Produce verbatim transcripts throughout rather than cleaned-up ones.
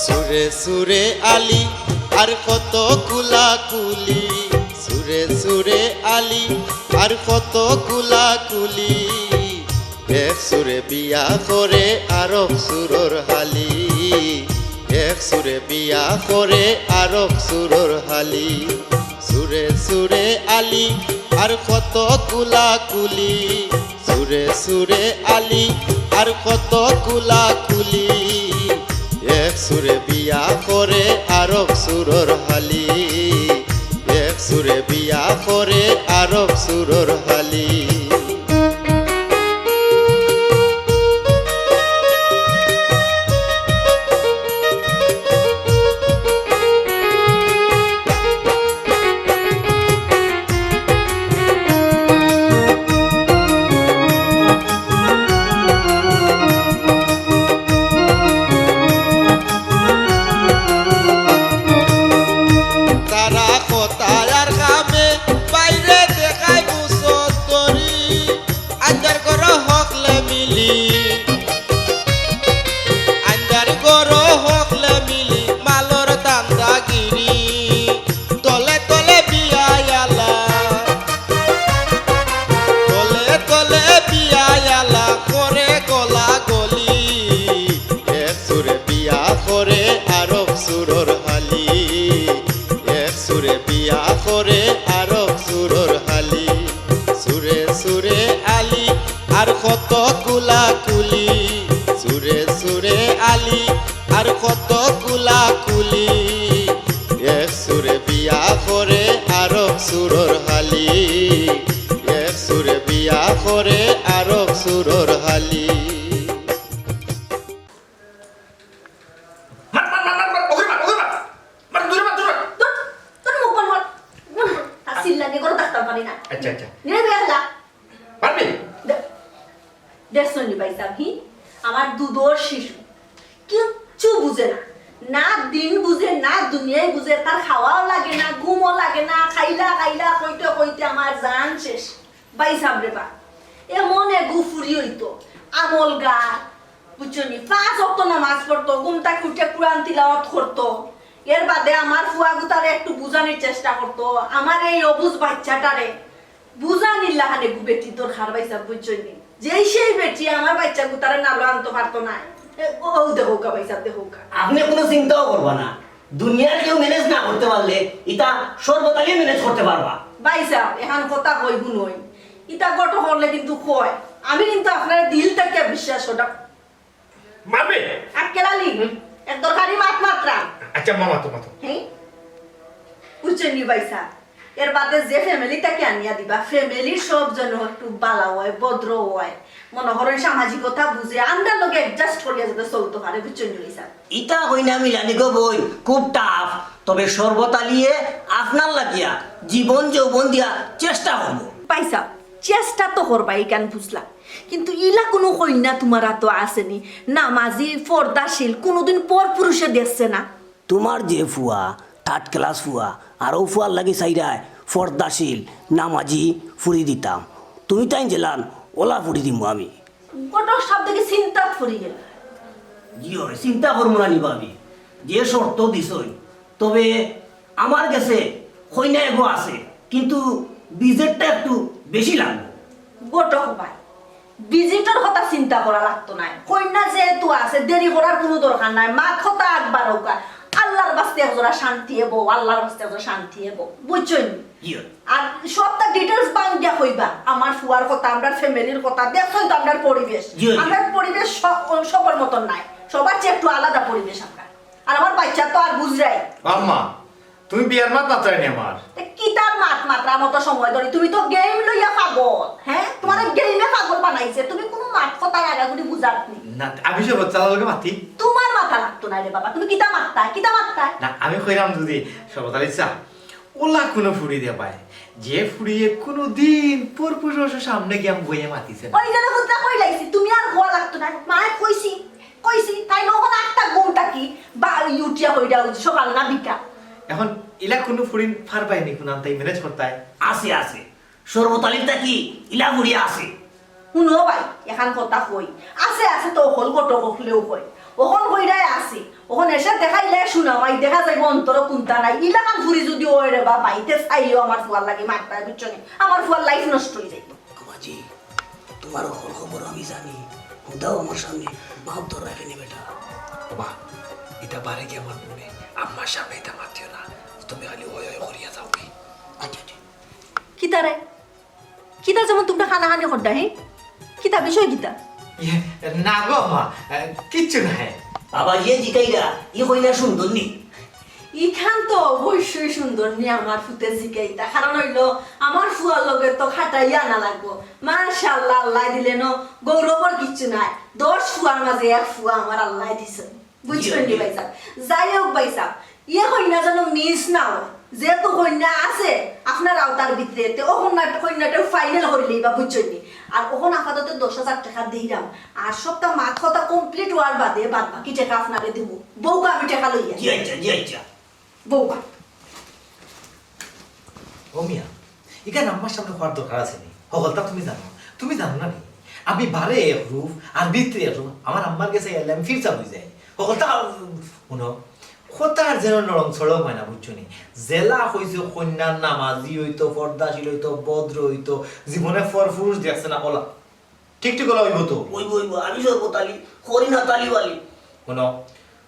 সুরে সুরে আলী আর কত কুলাকুলি, সুরে সুরে আলী আর কত কুলাকুলি। এক সুরে বিয়া করে আরক সুরর হালি, এক সুরে বিয়া করে আরক সুরর হালি। সুরে সুরে আলী আর কত কুলাকুলি, সুরে সুরে আলী আর কত কুলাকুলি। এক সুরে বিয়া করে আরক সুরর হালি, এক সুরে বিয়া করে আরক সুরর হালি। তারা কথায় আর কামে বাইরে দেখায় গুছত করি। আন্দার ঘরো হকলে মিলি, আন্দার ঘরো হকলে মিলি মালর দান্দাগিরি। তলে তলে বিয়াইয়ালা, তলে তলে বিয়াইয়ালা করে গলা গলি। এক সুরে বিয়া করে আরক সুরর হালি, এক সুরে বিয়া করে আরক সুরর হালি। সুরে সুরে আলী আর কত কুলাকুলি, সুরে সুরে আলী আর কত কুলাকুলি। এক সুরে বিয়া করে আরক সুরর হালি, এক সুরে বিয়া করে আরক সুরর হালি। মার, মার, মার, মার, মার, ওকে মার, ওকে মার। মার, দূরে মার, দূরে মার। তোর, তোর মুখ বন্ধ কর। বন্ধ কর। আর চিল্লানি করে থাকতাম পারি না। আচ্ছা, আচ্ছা। নিয়ে বের হলা। পারবি? দে-, দেখছনি ভাইসাব, হি? আমার দুধর শিশু। কিচ্ছু বুঝে না। না দিন বুঝে, না দুনিয়াই বুঝে। তার খাওয়াও লাগে না, ঘুমও লাগে না, খাইলা খাইলা কইতে কইতে আমার জান শেষ। ভাইসাব রে বা, এমন এগু ফুরি অইতো, আমলগার, বুঝছো নি? পাঁচ ওয়াক্ত নামাজ পড়তো, ঘুম থাকি উঠে কুরআন তিলাওয়াত করতো। এর বাদে আমার ফুয়া গুতারে একটু বুঝানির চেষ্টা করতো, আমার এই অবুঝ বাচ্চাটারে বুঝানির লাখান এগু বেটির দরকার ভাইসাব, বুঝছো নি? যেই সেই বেটি আমার বাচ্চা গুতারে নালো আনতো পারতো না। এ, ও, ও দেখউক্কা ভাইসাব, দেখউক্কা। আপনে কুনু চিন্তাও করবা না, দুনিয়ার কেউ manage না করতে পারলে ইতা শরবত আলীয়ে manage করতে পারবা। ভাইসাব, এখান কথা কই হুনইন, ইতা গটো করলে কিন্তু কয়, আমি কিন্তু আপনার দিল থাকি বিশ্বাস ওটা। মারবে? আক্কেল আলী, হুম? এক দরকারি মাত মাতরাম। আচ্ছা, মা, মাতো, মাতো। হ্যাঁ? বুঝছইন নি ভাইসাব? এর বাদে যে family থাকি আনিয়া দিবা, family-র সব জন একটু বালা অয়, ভদ্র অয়। মনো করইন সামাজিকতা বুঝে, আমরার লগে adjust করিয়া যাতে চলতো পারে, বুঝছইন নি ভাইসাব? ইতা কইনা মিলানি গো বইন, খুব tough। তবে শরবত আলীয়ে আপনার লাগিয়া জীবন যৌবন দিয়া চেষ্টা করবো। ভাইসাব, চেষ্টা তো করবা, ইখান বুঝলাম, কিন্তু ইলা কুনু কইনা তুমার আতো আছেনি, নামাজি, পর্দাশীল, কুনুদিন পর পুরুষে দেখছে না? তুমার যে ফুয়া, third class ফুয়া, আর অউ ফুয়ার লাগি চাইরায় পর্দাশীল, নামাজি ফুড়ি দিতাম। তুমি তাইন যেলান, অলা ফুড়ি দিমু আমি। ঘটক সাব দেখি চিন্তাত পড়ি গেলা। জি অয়, চিন্তা করমু না নি ভাবি, যে শর্ত দিছইন। তবে আমার গেছে কইনা এগু আছে, কিন্তু visit-টা একটু বেশি লাগবো। ঘটক ভাই, visit-র কথা চিন্তা করা লাগতো নায়। কইনা যেহেতু আছে, দেরি করার কুনু দরকার নাই। মাত কথা আগ বাড়উক্কা। আল্লার বাস্তে একজরা শান্তি এবো, আল্লার বাস্তে একজরা শান্তি এবো। বুঝছইন নি? জি অয়। আর সবতা details ভাঙ্গিয়া কইবা, আমার ফুয়ার কথা, আমরার family-র কথা, দেখছইন তো আমরার পরিবেশ। জি, জি। আমরার পরিবেশ স-, সবর মতন নায়, সবর চেয়ে একটু আলাদা পরিবেশ আমরার। আর আমার বাইচ্চা তো আর বুঝরায়। আম্মা, তুমি বিয়ার মাত মাতরায় নি আমার। তে কিতার মাত মাতরাম অত সময় ধরি? তুমি তো game লইয়া পাগল, হ্যাঁ? তুমারে game-এ পাগল বানাইছে, তুমি কুনু মাত কথা আগাগুড়ি বুঝাত নি। না, আমি সব চালার লগে মাতি। তুমার মাতা লাগতো নায় রে বাবা, তুমি কিতা মাততায়, কিতা মাততায়? না, আমি কইরাম যদি শরবত আলী চা, অলা কুনু ফুড়ি দেবায়, যে ফুড়িয়ে কুনুদিন পরপুরুষর সামনে গিয়া বইয়া মাতিছে না। ওই যেন হুদ্দা কইলাইছি, তুমি আর কওয়া লাগতো নায়। মায়ে কইছি, কইছি, তাইন অখন আটটা ঘুম থাকি বা উঠিয়া কইরা অউ সকাল না বিকাল। অখন ইলা কুনু ফুড়ি পারবায় নি কুনান তাই manage করতায়? আছে, আছে। শরবত আলীর থাকি ইলা ফুড়ি আছে। হুনো ভাই, এখান কথা কই, আছে আছে তো অকল ঘটক অকলেউ কয়। অখন কইরায় আছি, অখন এসে দেখাইলে শুনা ভাই, দেখা যাইব অন্তর কুন্তা নাই। ইলাখান ফুরি যদি অয় রে বা, বাইতে চাইও আমার ফুয়ার লাগি মারতায়, বুঝছো নি? আমার ফুয়ার লাইফ নষ্ট অই যাইব। আম্মাজি, তোমার অখন খবর আমি জানি, হুদাও আমার সামনে বাপ ধরায় ফেলে বেটা। বাবা, ইতা বারে গিয়া আমার মনে, আম্মার সামনে ইতা মাতিও না, তুমি খালি ওই ওই করিয়া যাও কি। আচ্ছা, আচ্ছা। কিতা রে? কিতা যেমন তোমরা কানাকানি করডা, হে? কিতা বিষয় কিতা? ইয়ে, না গো মা, এ, কিচ্ছু না, হে। বাবা, ইয়ে জিকাইরা, ই কইনা সুন্দর নি? ইখান তো অবশ্যই সুন্দর নি আমার ফুতে জিকাইতা, কারণ অইলো আমার ফুয়ার লগে তো খাটাইয়া আনা লাগবো। মাশাআল্লাহ, আল্লাহ দিলে ন গৌরবর কিচ্ছু নাই, দশ ফুয়ার মাঝে এক ফুয়া আমার আল্লাহ দিছে। বুঝছইন নি ভাইসাব? যাই হোক ভাইসাব, ইয়ে কইনা যেন মিস না অয়। যেহেতু কইনা আছে আপনার আওতার ভিতরে, তে অখন না কইনাটা ফাইনাল করিলেই বা, বুঝছইন নি? আর অখন আপাতত দশ হাজার টেকা দিলাম, আর সবটা মাত কথা কমপ্লিট অওয়ার বাদে বাদ বাকি টেকা আপনারে দিমু। বউকা আমি টেকা লইয়া। জি আচ্ছা, জি আচ্ছা। বউকা। ও মিয়া, ইখান আম্মার সামনে কওয়ার দরকার আছে নি? হকলতা তুমি জানো, তুমি জানো না নি? আমি বারে এক রূপ আর ভিতরে এক রূপ, আমার আম্মার গেছে গেলে আমি ফিরসা অই যাই। হকলতা, হুনো, কথার যেন নরম সরম অয় না, বুঝছো নি? যেলা কইছে কইনা নামাজি অইতো, পর্দাশীল অইতো, ভদ্র অইতো, জীবনে পরপুরুষ দেখছে না, অলা। ঠিক ঠিক অলা অইবো তো? অইবো, অইবো। আমি সর্বতালি, করি না তালিবালি। হুনো,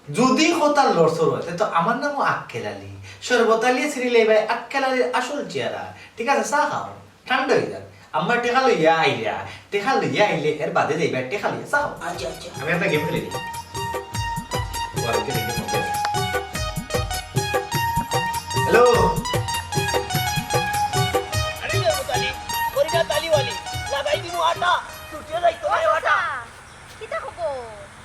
যদি কথার লড়চড় অয়, তে তো আমার নামও আক্কেল আলী। সর্বতালিয়ে চিনিলে ভাই আক্কেল আলীর আসল চেহারা। ঠিক আছে, চা খাও, ঠান্ডা অই যাক। আম্মা টেকা লইয়া আইলা, টেকা লইয়া আইলে এর বাদে যাইবা, টেকা লইয়া চা খাও। আচ্ছা, আচ্ছা। আমি একটা গেম খেলি নি। হ্যালো। আরে সর্বতালি, করি না তালিবালি, লাগাই দিমু আটা, ছুটিয়ে যাইতো না আটা। কিতা খবর?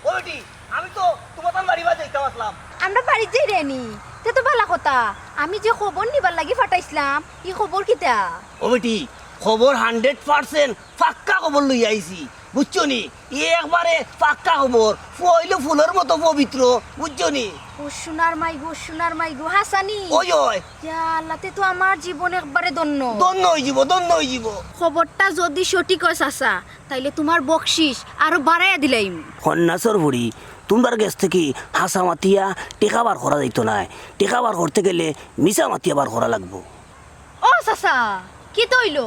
ও বেটি, আমি তো তোমার বাড়ি বাদ যাইতাম আসলাম। আমরা বাড়িত যাইরায় নি? তে তো ভালা কথা। আমি যে খবর নিবার লাগি ফাটাইছলাম, ই খবর কিতা? ও বেটি, খবর হান্ড্রেড পার্সেন্ট পাক্কা খবর লইয়া আইছি, বুঝছো নি? ই একবারে পাক্কা খবর। ফুয়া অইলো ফুলর মতো পবিত্র, বুঝছো নি? ও সোনার মাই গো, সোনার মাই গো, হাছানি? ওই, ওই। ইয়া আল্লাহ, তে তো আমার জীবন একবারে ধন্য। ধন্য অইযিবো, ধন্য অইযিবো। খবরটা যদি সঠিক অয় চাচা, তাইলে তুমার বকশিস আরো বাড়াইয়া দিলাইমু। কন্যাসর ফুড়ি, তুমরার গেছ থাকি হাছা মাতিয়া টেকা বার করা যাইতো নায়। টেকা বার করতে গেলে মিছা মাতিয়া বার করা লাগবো। ও চাচা, কিতা অইলো?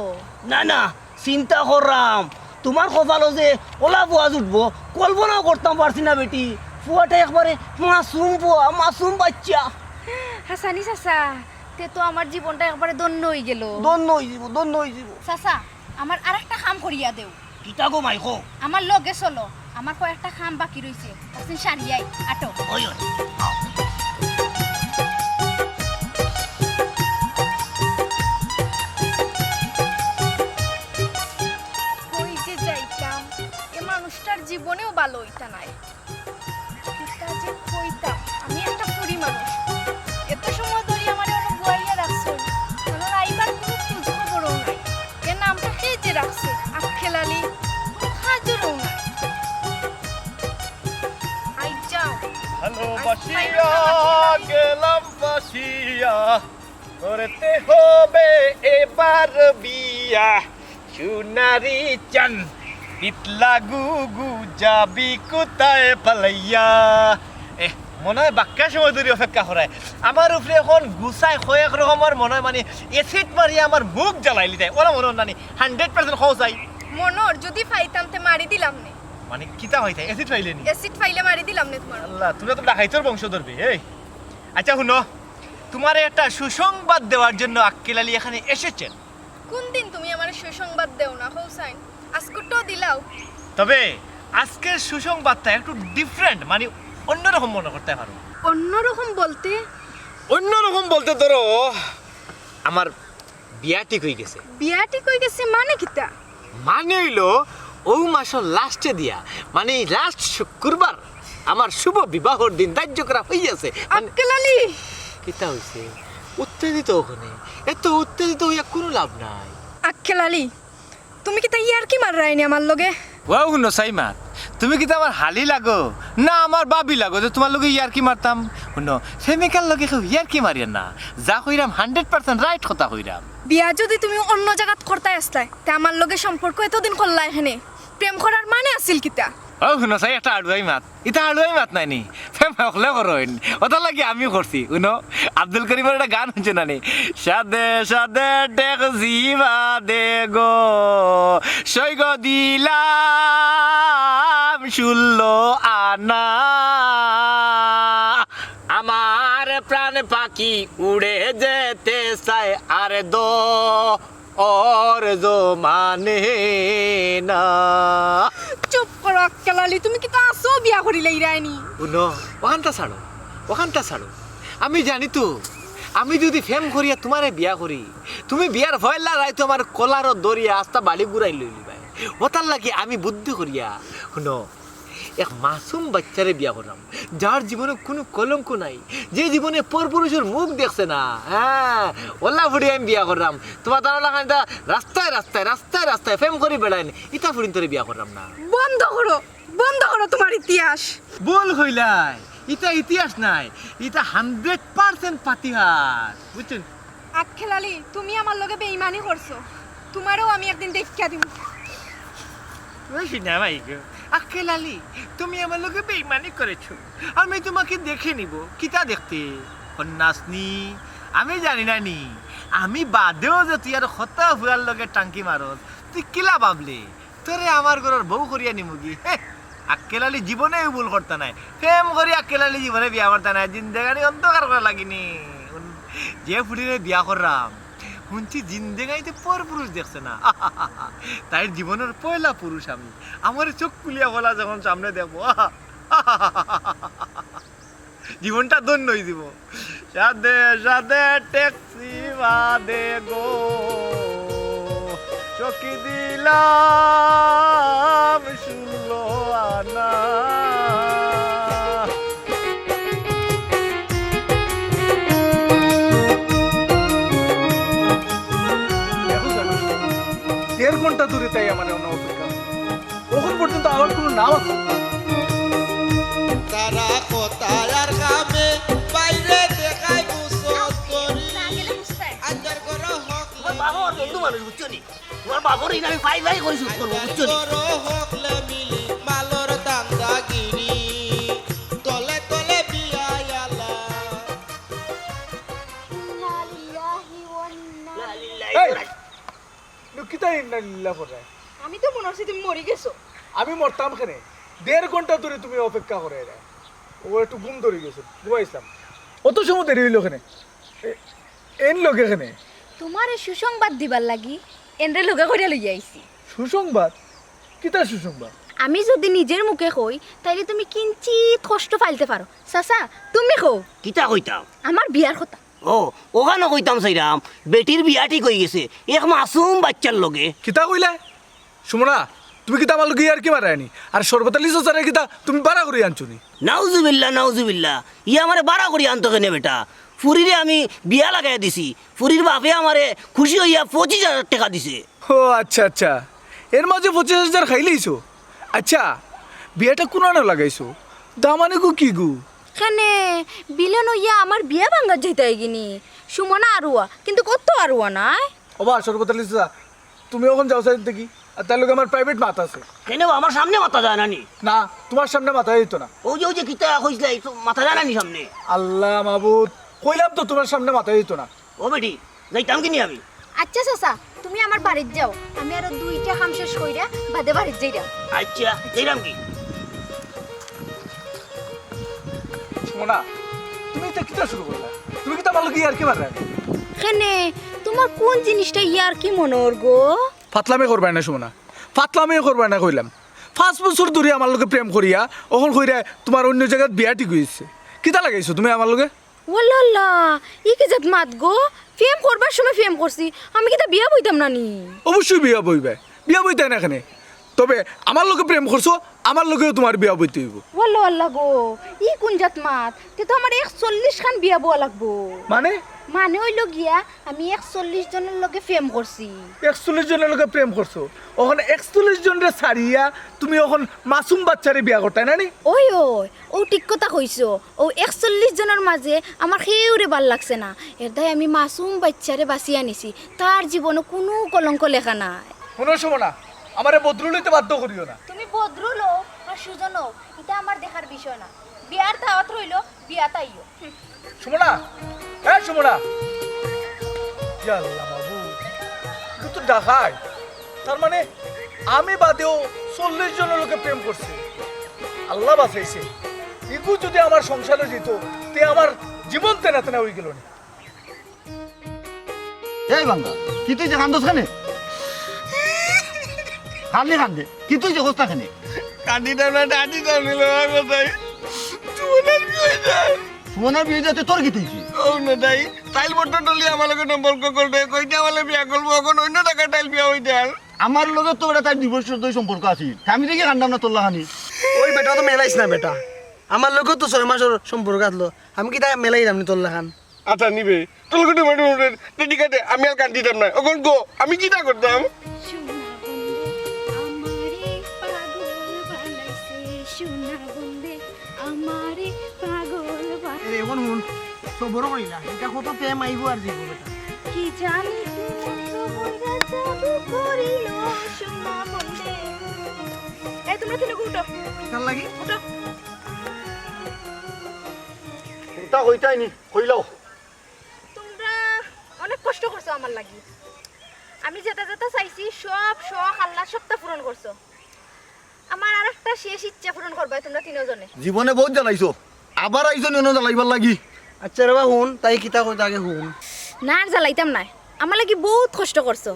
না, না, চিন্তা কররাম। তুমার কপালো যে অলা ফুয়া জুটবো, কল্পনাও করতাম পারছি না বেটি। ফুয়াটা একবারে মাসুম ফুয়া, মাসুম বাইচ্চা। হাছানি চাচা, তে তো আমার জীবনটা একবারে ধন্য অইগেলো। ধন্য অইযিবো, ধন্য অইযিবো। চাচা, আমার আরেকটা কাম করিয়া দেও। কিতা গো মাই কও? আমার লগে চলো, আমার কয়েকটা কাম বাকি রইছে, অখন সারিয়াই, আটো। ওই, ওই, আও। কই যে যাইতাম, এ মানুষটার জীবনেও ভালা অইতা নায়। কিতা যে কইতাম, আমি একটা ফুরি মানুষ। এত সময় ধরি আমারে অনো বওয়াইয়া রাখছইন। অনো আইবার কুনু খোঁজ খবরও নাই। এ নামটা কে যে রাখছে? আক্কেল আলী। কুনু কাজরও নাই। আইজ যাও। ভালোবাসিয়া গেলাম ফাঁসিয়া। করতে হবে এবার বিয়া, সোনারি চান, পিতলা গুগু যাবি কোথায় পালাইয়া। এহ, মনে অয় বাক্কা সময় ধরি অপেক্ষা করায়। আমার উপরে অখন গুছায় কয়েক রকমর মনে অয়, মানে, এসিড মারিয়া আমার মুখ জ্বালাইলিতায়। অলা মনে অয় নানি, হান্ড্রেড পার্সেন্ট কও চাই। মনে অর, যদি পাইতাম তে মারি দিলাম নে। মানে, কিতা অইতায়? এসিড পাইলে নি? এসিড পাইলে মারি দিলাম নে তুমার। আল্লাহ, তুমরা তো ডাকাইতর বংশধর বে, এই। আচ্ছা, হুনো, তুমারে একটা সুসংবাদ দেওয়ার জন্য আক্কেল আলী এখানে এসেছেন। কুনদিন তুমি আমারে সুসংবাদ দেও না, হোসাইন? আজকুরটাও দিলাও। তবে আজকের সুসংবাদটা একটু ডিফারেন্ট, মানে অন্যরকম মনে করতে পারো। অন্যরকম বলতে? অন্যরকম বলতে ধরো, আমার বিয়া ঠিক অইগেছে। বিয়া ঠিক অইগেছে মানে কিতা? মানে অইলো, অউ মাসর লাস্টে দিয়া, মানে এই লাস্ট শুক্রবার আমার শুভ বিবাহর দিন ধার্য করা অইগেছে। মানে আক্কেল আলী! কিতা অইছে? উত্তেজিত অও কেনে? এত উত্তেজিত অইয়া কুনু লাভ নাই। আক্কেল আলী, তুমি কিতা ইয়ার্কি মাররায় নি আমার লগে? ওয়াও, হুনো সাইমা, তুমি কিতা আমার হালি লাগো না আমার ভাবি লাগো যে তুমার লগে ইয়ার্কি মারতাম? হুনো, প্রেমিকার লগে কেউ ইয়ার্কি মারিয়ার না, যা কইরাম হান্ড্রেড পার্সেন্ট রাইট কথা কইরাম। বিয়া যদি তুমি অন্য জাগাত করতায় আছলায়, তে আমার লগে সম্পর্ক এতদিন করলায় কেনে? প্রেম করার মানে আছিল কিতা? ও হুনো চাই, একটা আড়ুয়াই মাত। ইতা আড়ুয়াই মাত নায় নি? প্রেম হকলে করইন। ওটার লাগি আমি করছি। হুনো, আব্দুল করিমর একটা গান হুনছো না নি? সাদে সাদে ট্যাক্সি বাদে গো, সৈগ দিলাম ষোলো আনা। আমার প্রাণ পাখি উড়ে যেতে চায়, আর দো ওর জো মানে না। চুপ করো আক্কেল আলী, তুমি কিতা আছো বিয়া করিলাইরায় নি? হুনো, ওখানটা ছাড়ো, ওখানটা ছাড়ো। আমি জানি তো, আমি যদি প্রেম করিয়া তুমারে বিয়া করি, তুমি বিয়ার পয়লা রাইতো আমার কলারো ধরিয়া আস্তা বাড়ি ঘুরাই লইলিবায়। ওটার লাগি আমি বুদ্ধি করিয়া, হুনো, এক মাসুম বাচ্চারে বিয়া করলাম, যার জীবনে কুনু কলঙ্ক নাই, যে জীবনে পরপুরুষর মুখ দেখছে না। হ্যাঁ, ওলা ফুড়ি আমি বিয়া করলাম। তুমার তারা লাখান ইতা রাস্তায় রাস্তায়, রাস্তায় রাস্তায় প্রেম করি বেড়াইন, ইতা ফুড়িন্তরে বিয়া করলাম না। বন্ধ করো, বন্ধ করো তুমার ইতিহাস। ভুল কইলায়, ইতা ইতিহাস নায়, ইতা হান্ড্রেড পার্সেন্ট পাতিহার, বুঝছো নি? আক্কেল আলী, তুমি আমার লগে বেইমানি করছো, তুমারেও আমি একদিন দেখিয়া দিমু। ওই সিনা ভাই গো, আক্কেল আলী, তুমি আমার লগে বেইমানি করেছো, আমি তোমাকে দেখে নিব। কিতা দেখতে? কন্যাসনি, আমি জানি না নি, আমি বাদেও যে তুই আর কত ফুয়ার লগে টাঙ্কি মারস, তুই কিলা ভাবলে তোরে আমার ঘরর বউ করিয়া নিমুগি? হে, আক্কেল আলী জীবনে এই ভুল করতা নায়। প্রেম করি আক্কেল আলী জীবনে বিয়া করতা নায়। জিন্দেগানি অন্ধকার করা লাগিনি। উন-, যে ফুড়িরে বিয়া করলাম, হুনছি জিন্দেগানিতে পরপুরুষ দেখছে না। তাইর জীবনর পয়লা পুরুষ আমি। আমারে চোখ খুলিয়া বলা যখন সামনে দেখবো, জীবনটা ধন্য অইযিবো। সাদে সাদে ট্যাক্সি বাদে গো, সখী দিলাম ষোলো আনা। দেড় ঘন্টা ধরি তাই আমার অপেক্ষা। অখন পর্যন্ত আমার কুনু নাম আছে না। তারা কথায় আর কামে বাইরে দেখায় কুসুত করি। আইতার ঘরো হকলে তোমার বাবা আমার বন্ধু মানুষ, বুঝছো নি? তোমার বাবার এই আমি পাই পাই করে শুট করবো, বুঝছো নি? ঘরো হকলে মিলি মালর দান্দাগিরি। তলে তলে বিয়াইলা। ইন্না লিল্লাহি ওয়া ইন্না এই! তুমি কিতা ইন্না লিল্লাহ পড়রায়? আমি তো মনে করছি তুমি মরি গেছো। আমি মরতাম কেনে? দেড় ঘন্টা ধরি তুমি অপেক্ষা করাইরায়। ও একটু ঘুম ধরি গেছে, ঘুমাইছলাম। অত সময় দেরি অইলো কেনে? এ-, এন লগে কেনে? তোমারে সুসংবাদ দিবার লাগি এনরে লগে করিয়া লইয়া আইছি। সুসংবাদ? কিতা সুসংবাদ? আমি যদি নিজের মুখে কই, তাইলে তুমি কিঞ্চিত কষ্ট পাইলতে পারো। চাচা, তুমি কও। কিতা কইতাম? আমার বিয়ার কথা। ও, অখানও কইতাম চাইরাম, বেটির বিয়া ঠিক অইগেছে, এক মাসুম বাইচ্চার লগে। কিতা কইলায়? সুমনা, তুমি কিতা আমার লগে ইয়ার্কি মারায় নি? আর শরবত আলী চাচারে কিতা তুমি ভাড়া করি আনছো নি? নাউজুবিল্লাহ, নাউজুবিল্লাহ, ই আমারে ভাড়া করি আনতো কেনে বেটা? ফুরিরে আমি বিয়া লাগাইয়া দিছি, ফুরির বাপে আমারে খুশি অইয়া পঁচিশ হাজার টেকা দিছে। ও আচ্ছা, আচ্ছা, এর মাঝে পঁচিশ হাজার খাইলাইছো? আচ্ছা, বিয়াটা কুনানো লাগাইছো? দামানি গু কি গু? কেনে, ভিলেন অইয়া আমার বিয়া ভাঙ্গাত যাইতায় গিনি? সুমনা আরুয়া, কিন্তু কত আরুয়া নায়। ওবা, শরবত আলী চাচা, তুমি অখন যাও চাইন দেখি, আর তার লগে আমার private মাত আছে। কেনে বা, আমার সামনে মাতা যায় না নি? না, তোমার সামনে মাতা যাইতো না। ওই যে, ওই যে কিতা কইছলায়, তো মাতা যায় না নি সামনে? আল্লাহ মাবুদ, কইলাম তো তোমার সামনে মাতা যাইতো না। ও বেটি, যাইতাম গিনি আমি? আচ্ছা চাচা, তুমি আমার বাড়িত যাও, আমি আরো দুইটা কাম শেষ কইরা বাদে বাড়িত যাইরাম। আচ্ছা, যাইরাম কি? সুমনা, তুমি ইতা কিতা শুরু করলা? তুমি কিতা আমার লগে ইয়ার্কি মাররায়? কেনে, তোমার কুন জিনিসটা ইয়ার্কি মনো অর গো? ফাতলামি করবায় না সুমনা, ফাতলামি করবায় না কইলাম। পাঁচ বছর ধরি আমার লগে প্রেম করিয়া, অখন কইরায় তোমার অইন্য জাগাত বিয়া ঠিক অইছে। কিতা লাগাইছো তুমি আমার লগে? ওয়াল্লা আল্লাহ, ই কি জাত মাত গো? প্রেম করবার সময় প্রেম করছি, আমি কিতা বিয়া বইতাম না নি? অবশ্যই বিয়া বইবায়, বিয়া বইতায় না কেনে? তবে আমার লগে প্রেম করছো, আমার লগেও তোমার বিয়া বইতে অইবো। ওয়াল্লা আল্লাহ গো, ই কুন জাত মাত? তে তো আমার একচল্লিশ খান বিয়া বওয়া লাগবো। মানে? মানে অইলো গিয়া, আমি একচল্লিশ জনর লগে প্রেম করছি। একচল্লিশ জনর লগে প্রেম করছো, অখন একচল্লিশ জনরে ছাড়িয়া তুমি অখন মাসুম বাইচ্চারে বিয়া করতায় না নি? ওই, ওই, অউ ঠিক কথা কইছো। অউ একচল্লিশ জনর মাঝে আমার কেউরে ভালা লাগছে না, এর দায় আমি মাসুম বাইচ্চারে বাছিয়া নিছি, তার জীবনো কুনু কলঙ্ক লেখা নাই। হুনো সুমনা, আমারে বদরুল অইতে বাধ্য করিও না। তুমি বদরুল অও আর সুজন, ইটা আমার দেখার বিষয় না। বিয়ার দাওয়াত রইলো, বিয়াত আইও। সুমনা, এ সুমনা। ইয়া আল্লাহ মাবুদ, ইগু তো ডাকাইত। তার মানে আমি বাদেও চল্লিশ জনর লগে প্রেম করছে। আল্লাহ বাঁচাইছে। ইগু যদি আমার সংসারো যেত, তে আমার জীবন তেনা তেনা অইগেলো নে। এই বান্দা, কিতা অইছে, কান্দছ কেনে? কান্দে কান্দে, কিতা অইছে, কছ না কেনে? কান্দিতাম না, কান্দিতাম না, রে ভাই। সুমনার বিয়া অইযার। সুমনার বিয়া অইযার, তোর কিতা অইছে? ও না তাই, তাইল বট্ট টলি আমার লগে সম্পর্ক করতে, কইতে আমারে বিয়া করবো, অখন অন্য জাগাত তাইল বিয়া অইযার। আমার লগে তো বেটা তাইর দুই বছর ধরি সম্পর্ক আছিল, তে আমি দেখি কান্দাম না তোর লাখানি। ওই বেটা তো মেলাইস না বেটা, আমার লগেও তো ছয় মাসর সম্পর্ক আছলো, আমি কিতা মেলাইরাম নি তোর লাখান? আচ্ছা, নিবে। তোর লগে তো মাটি উঠে, তে ঠিক আছে, আমি আর কান্দিতাম না। অখন গো, আমি কিতা করতাম? সোনা বন্দে আমারে পাগল বানাইছে, সোনা বন্দে আমারে পাগল বানাইছে। এরে, অখন হুন, সবর করিলা। ইটা কত প্রেম আইবো আর যাইবো বেটা। কি জানি কোন বইরা জাদু করিল সোনা বন্দে। এই, তোমরা তিনগু উঠো। কার লাগি? উঠো। ইতা কইতায় নি, কইলাও। তোমরা অনেক কষ্ট করছো আমার লাগি। আমি যেটা যেটা চাইছি, সব শখ আল্লাহ সবটা পূরণ করছো। আমার আর একটা শেষ ইচ্ছা পূরণ করবায় তোমরা তিনজনে। জীবনে বউত জ্বালাইছো, আবার আইছো নি অনো জ্বালাইবার লাগি। আচ্ছা রে বা, হুন, তাই কিতা কইতা আগে হুন। না, আর জ্বালাইতাম নায়, আমার লাগি বউত কষ্ট করছো।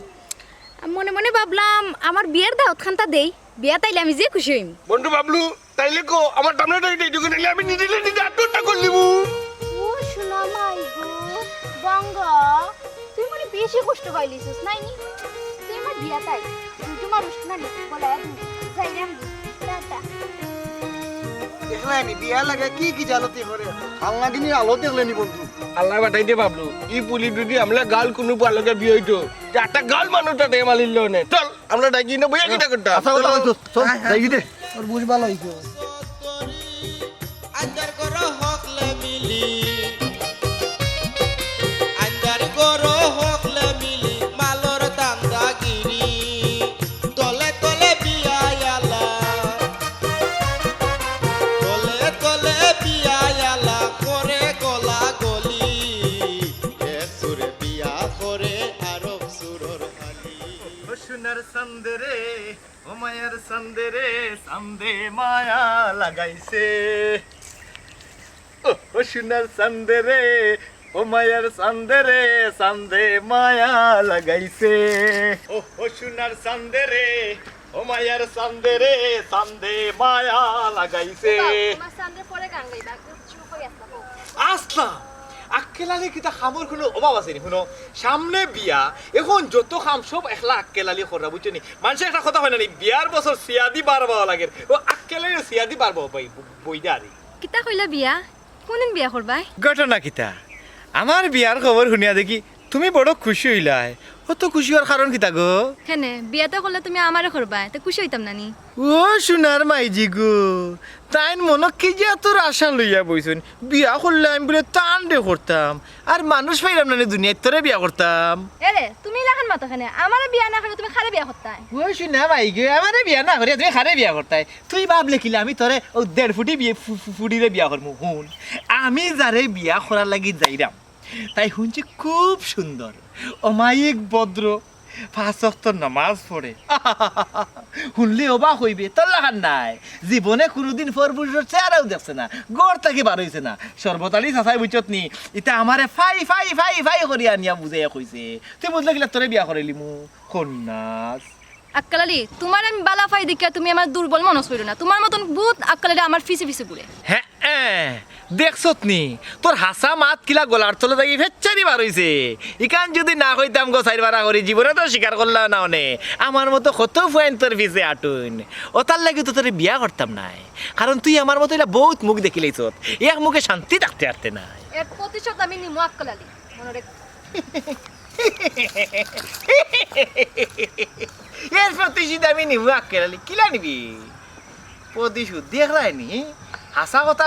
আমি মনে মনে ভাবলাম, আমার বিয়ার দাওয়াত খানতা দেই, বিয়াত আইলে আমি যে খুশি অইমু। বন্ধু বাবলু, তাইলে কো, আমার টামনা টাইট এইটুকু নাইলে আমি নিজে নিজে আত্মহত্যা করিলিমু। ও সোনা মাই গো, বাঙ্গা, তুই মনে বেশি কষ্ট পাইলিছস, নায় নি? তুই আমার বিয়াত আয়, তুই তোমার উষ্ণা নি, বলে এক যাইরাম। টাটা। দেখলায় নি, বিয়ার লাগি কি কি জালতি করে। আল্লাহ দিনই আলো দেখলে নি বন্ধু। আল্লায় বাঁচাইছে বাবলু, ই পুলি যদি আমলা গাল কুনু পুয়ার লগে বিয়া অইতো, তে একটা গাল মানুষ তাতে মালিল নে। চল, আমরা ডাকি না বইয়া কিতা করতাম? আচ্ছা, কথা কইছো, চল, যাই গি দে। তোর বুঝ ভালা অইছে। আন্দার করো হকলে মিলি, আন্দার করো হকলে মিলি, মালর দান্দাগিরি। তলে তলে বিয়াইয়ালা, তলে তলে বিয়াইয়ালা, করে গলা গলি। এক সুরে বিয়া করে আরক সুরর হালি। ও সোনার চান্দে রে, ও মায়ার চান্দে রে, চান্দে মায়া লাগাইছে। ও, ও সোনার চান্দে রে, ও মায়ার চান্দে রে, চান্দে মায়া লাগাইছে। ও, ও সোনার চান্দে রে, ও মায়ার চান্দে রে, চান্দে মায়া লাগাইছে। বাবা, তোমার চান্দে পরে গান গাইবা, একদম চুপ হয়ে আসলাম। আসলাম, আক্কেল আলী কিতা কামর কুনু অভাব আছে নি? হুনো, সামনে বিয়া, অখন যত কাম সব একলা আক্কেল আলী কররা, বুঝছো নি? মানষে একটা কথা কয় না নি, বিয়ার বছর সিয়াদি বার পাওয়া লাগে। ও আক্কেল আলীর সিয়াদি বার পাওয়া পাই, বইদা আরে। কিতা কইলা বিয়া? কুনদিন বিয়া করবায়? ঘটনা কিতা? আমার বিয়ার খবর হুনিয়া দেখি তুমি বড় খুশি অইলায়। অত খুশি অওয়ার কারণ কিতা গো? কেনে, বিয়া তো করলে তুমি আমারে করবায়, তে খুশি অইতাম না নি? ও সোনার মাইজি গো, তাইন মনো কি যে এত আশা লইয়া বইছইন, বিয়া করলে আমি বুলে তানরে করতাম, আর মানুষ পাইলাম না নি দুনিয়াত তোরে বিয়া করতাম। এরে, তুমি ইলাখান মাতো কেনে? আমারে বিয়া না করিয়া তুমি কারে বিয়া করতায়? ও সোনা মাই গো, আমারে বিয়া না করিয়া তুমি কারে বিয়া করতায়? তুই ভাবলে কিলা আমি তোরে অউ দেড় ফুটি বিয়ে ফু-, ফু-, ফুটিরে বিয়া করমু? হুন, আমি যারে বিয়া করার লাগি যাইরাম, তাই হুনছি খুব সুন্দর, অমায়িক, ভদ্র, পাঁচ ওয়াক্ত নামাজ পড়ে। হুনলে অবাক অইবে, তোর লাখান নায়। জীবনে কুনুদিন পরপুরুষর চেহারাও দেখছে না, ঘর থাকি বার অইছে না। শরবত আলী চাচায় বুঝছত নি, ইতা আমারে ফাই ফাই ফাই ফাই করি আনিয়া বুঝাইয়া কইছে। তুই বুঝলে কিলা তোরে বিয়া করাইলিমু? খন্নাস। আক্কেল আলী, তুমারে আমি বালা পাই দেখিয়া তুমি আমার দুর্বল মনস করিও না। তুমার মতন বউত আক্কেল আলী আমার পিছে পিছে ঘুরে। হে, এ, দেখছত নি? তোর হাছা মাত কিলা গলার তলে থাকি ফেচ্চারি বার অইছে। ইখান যুদি না কইতাম গো, চাইর বারা করি জীবনে তো স্বীকার করলাম না অনে। আমার মতো কত ফুয়াইন তোর পিছে আটইন। অতার লাগি তো তোরে বিয়া করতাম নায়। কারণ তুই আমার মতো ইলা বউত মুখ দেখিলাইছত। এক মুখে শান্তি থাকতে পারতে নায়। এর প্রতিশোধ আমি নিমু আক্কেল আলী। মনো রেখ। এর প্রতিশোধ আমি নিমু আক্কেল আলী। কিলা নিবি? প্রতিশোধ দেখরায় নি? হাছা কথা,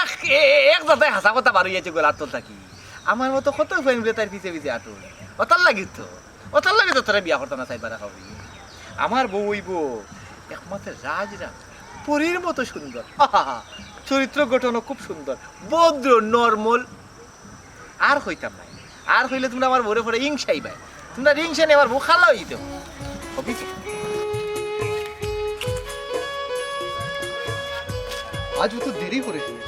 এক, এ-, এ-, এক জাতায় হাছা কথা বার অইয়াছে গলার তল থাকি। আমার মতো কত ফুয়াইন বুলে তাইর পিছে পিছে আটইন। অতার লাগি তো, অতার লাগি তো তোরে বিয়া করতাম না, চাইর বারা করি। আমার বউ অইবো একমাত্র রাজরানী। পরীর মতো সুন্দর। চরিত্র গঠনও খুব সুন্দর, ভদ্র, নরমাল। আর কইতাম নায়, আর কইলে তুমরা আমার বউরে পরে হিংসাইবায়। তুমরা হিংসা নিয়া আমার বউ খালা অইতো। আজ অত দেরি করে কেনে?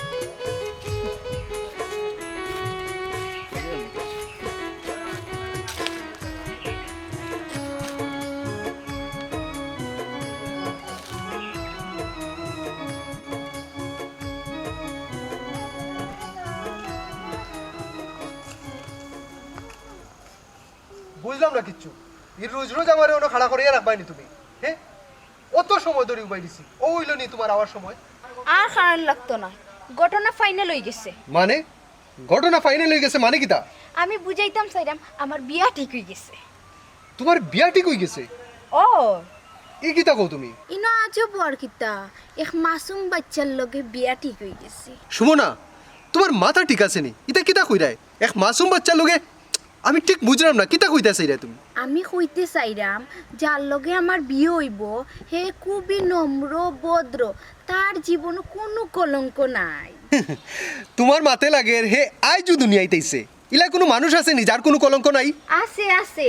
বুঝলাম না কিচ্ছু। ই রোজ রোজ আমারে অনো খাড়া করিয়া রাখবায়নি তুমি, হে? অত সময় ধরি উবাই দিছি, অউ অইলো নি তুমার আওয়ার সময়? আর খাড়ান লাগতো না, ঘটনা ফাইনাল অইগেছে। মানে? ঘটনা ফাইনাল অইগেছে মানে কিতা? আমি বুঝাইতাম চাইরাম, আমার বিয়া ঠিক অইগেছে। তুমার বিয়া ঠিক অইগেছে? ও। ই কিতা কও তুমি? ইনো আজব অওয়ার কিতা? এক মাসুম বাইচ্চার লগে বিয়া ঠিক অইগেছে। সুমনা, তুমার মাথা ঠিক আছে নি? ইতা কিতা কইরায়? এক মাসুম বাইচ্চার লগে? আমি ঠিক বুঝরাম না, কিতা কইতায় চাইরায় তুমি? আমি কইতে চাইরাম, যার লগে আমার বিয়া অইবো, হে খুবই নম্র, ভদ্র, তার জীবনো কুনু কলঙ্ক নাই। তুমার মাতে লাগের হে আইজউ দুনিয়াত আইছে। ইলা কুনু মানুষ আছে নি যার কুনু কলঙ্ক নাই? আছে, আছে।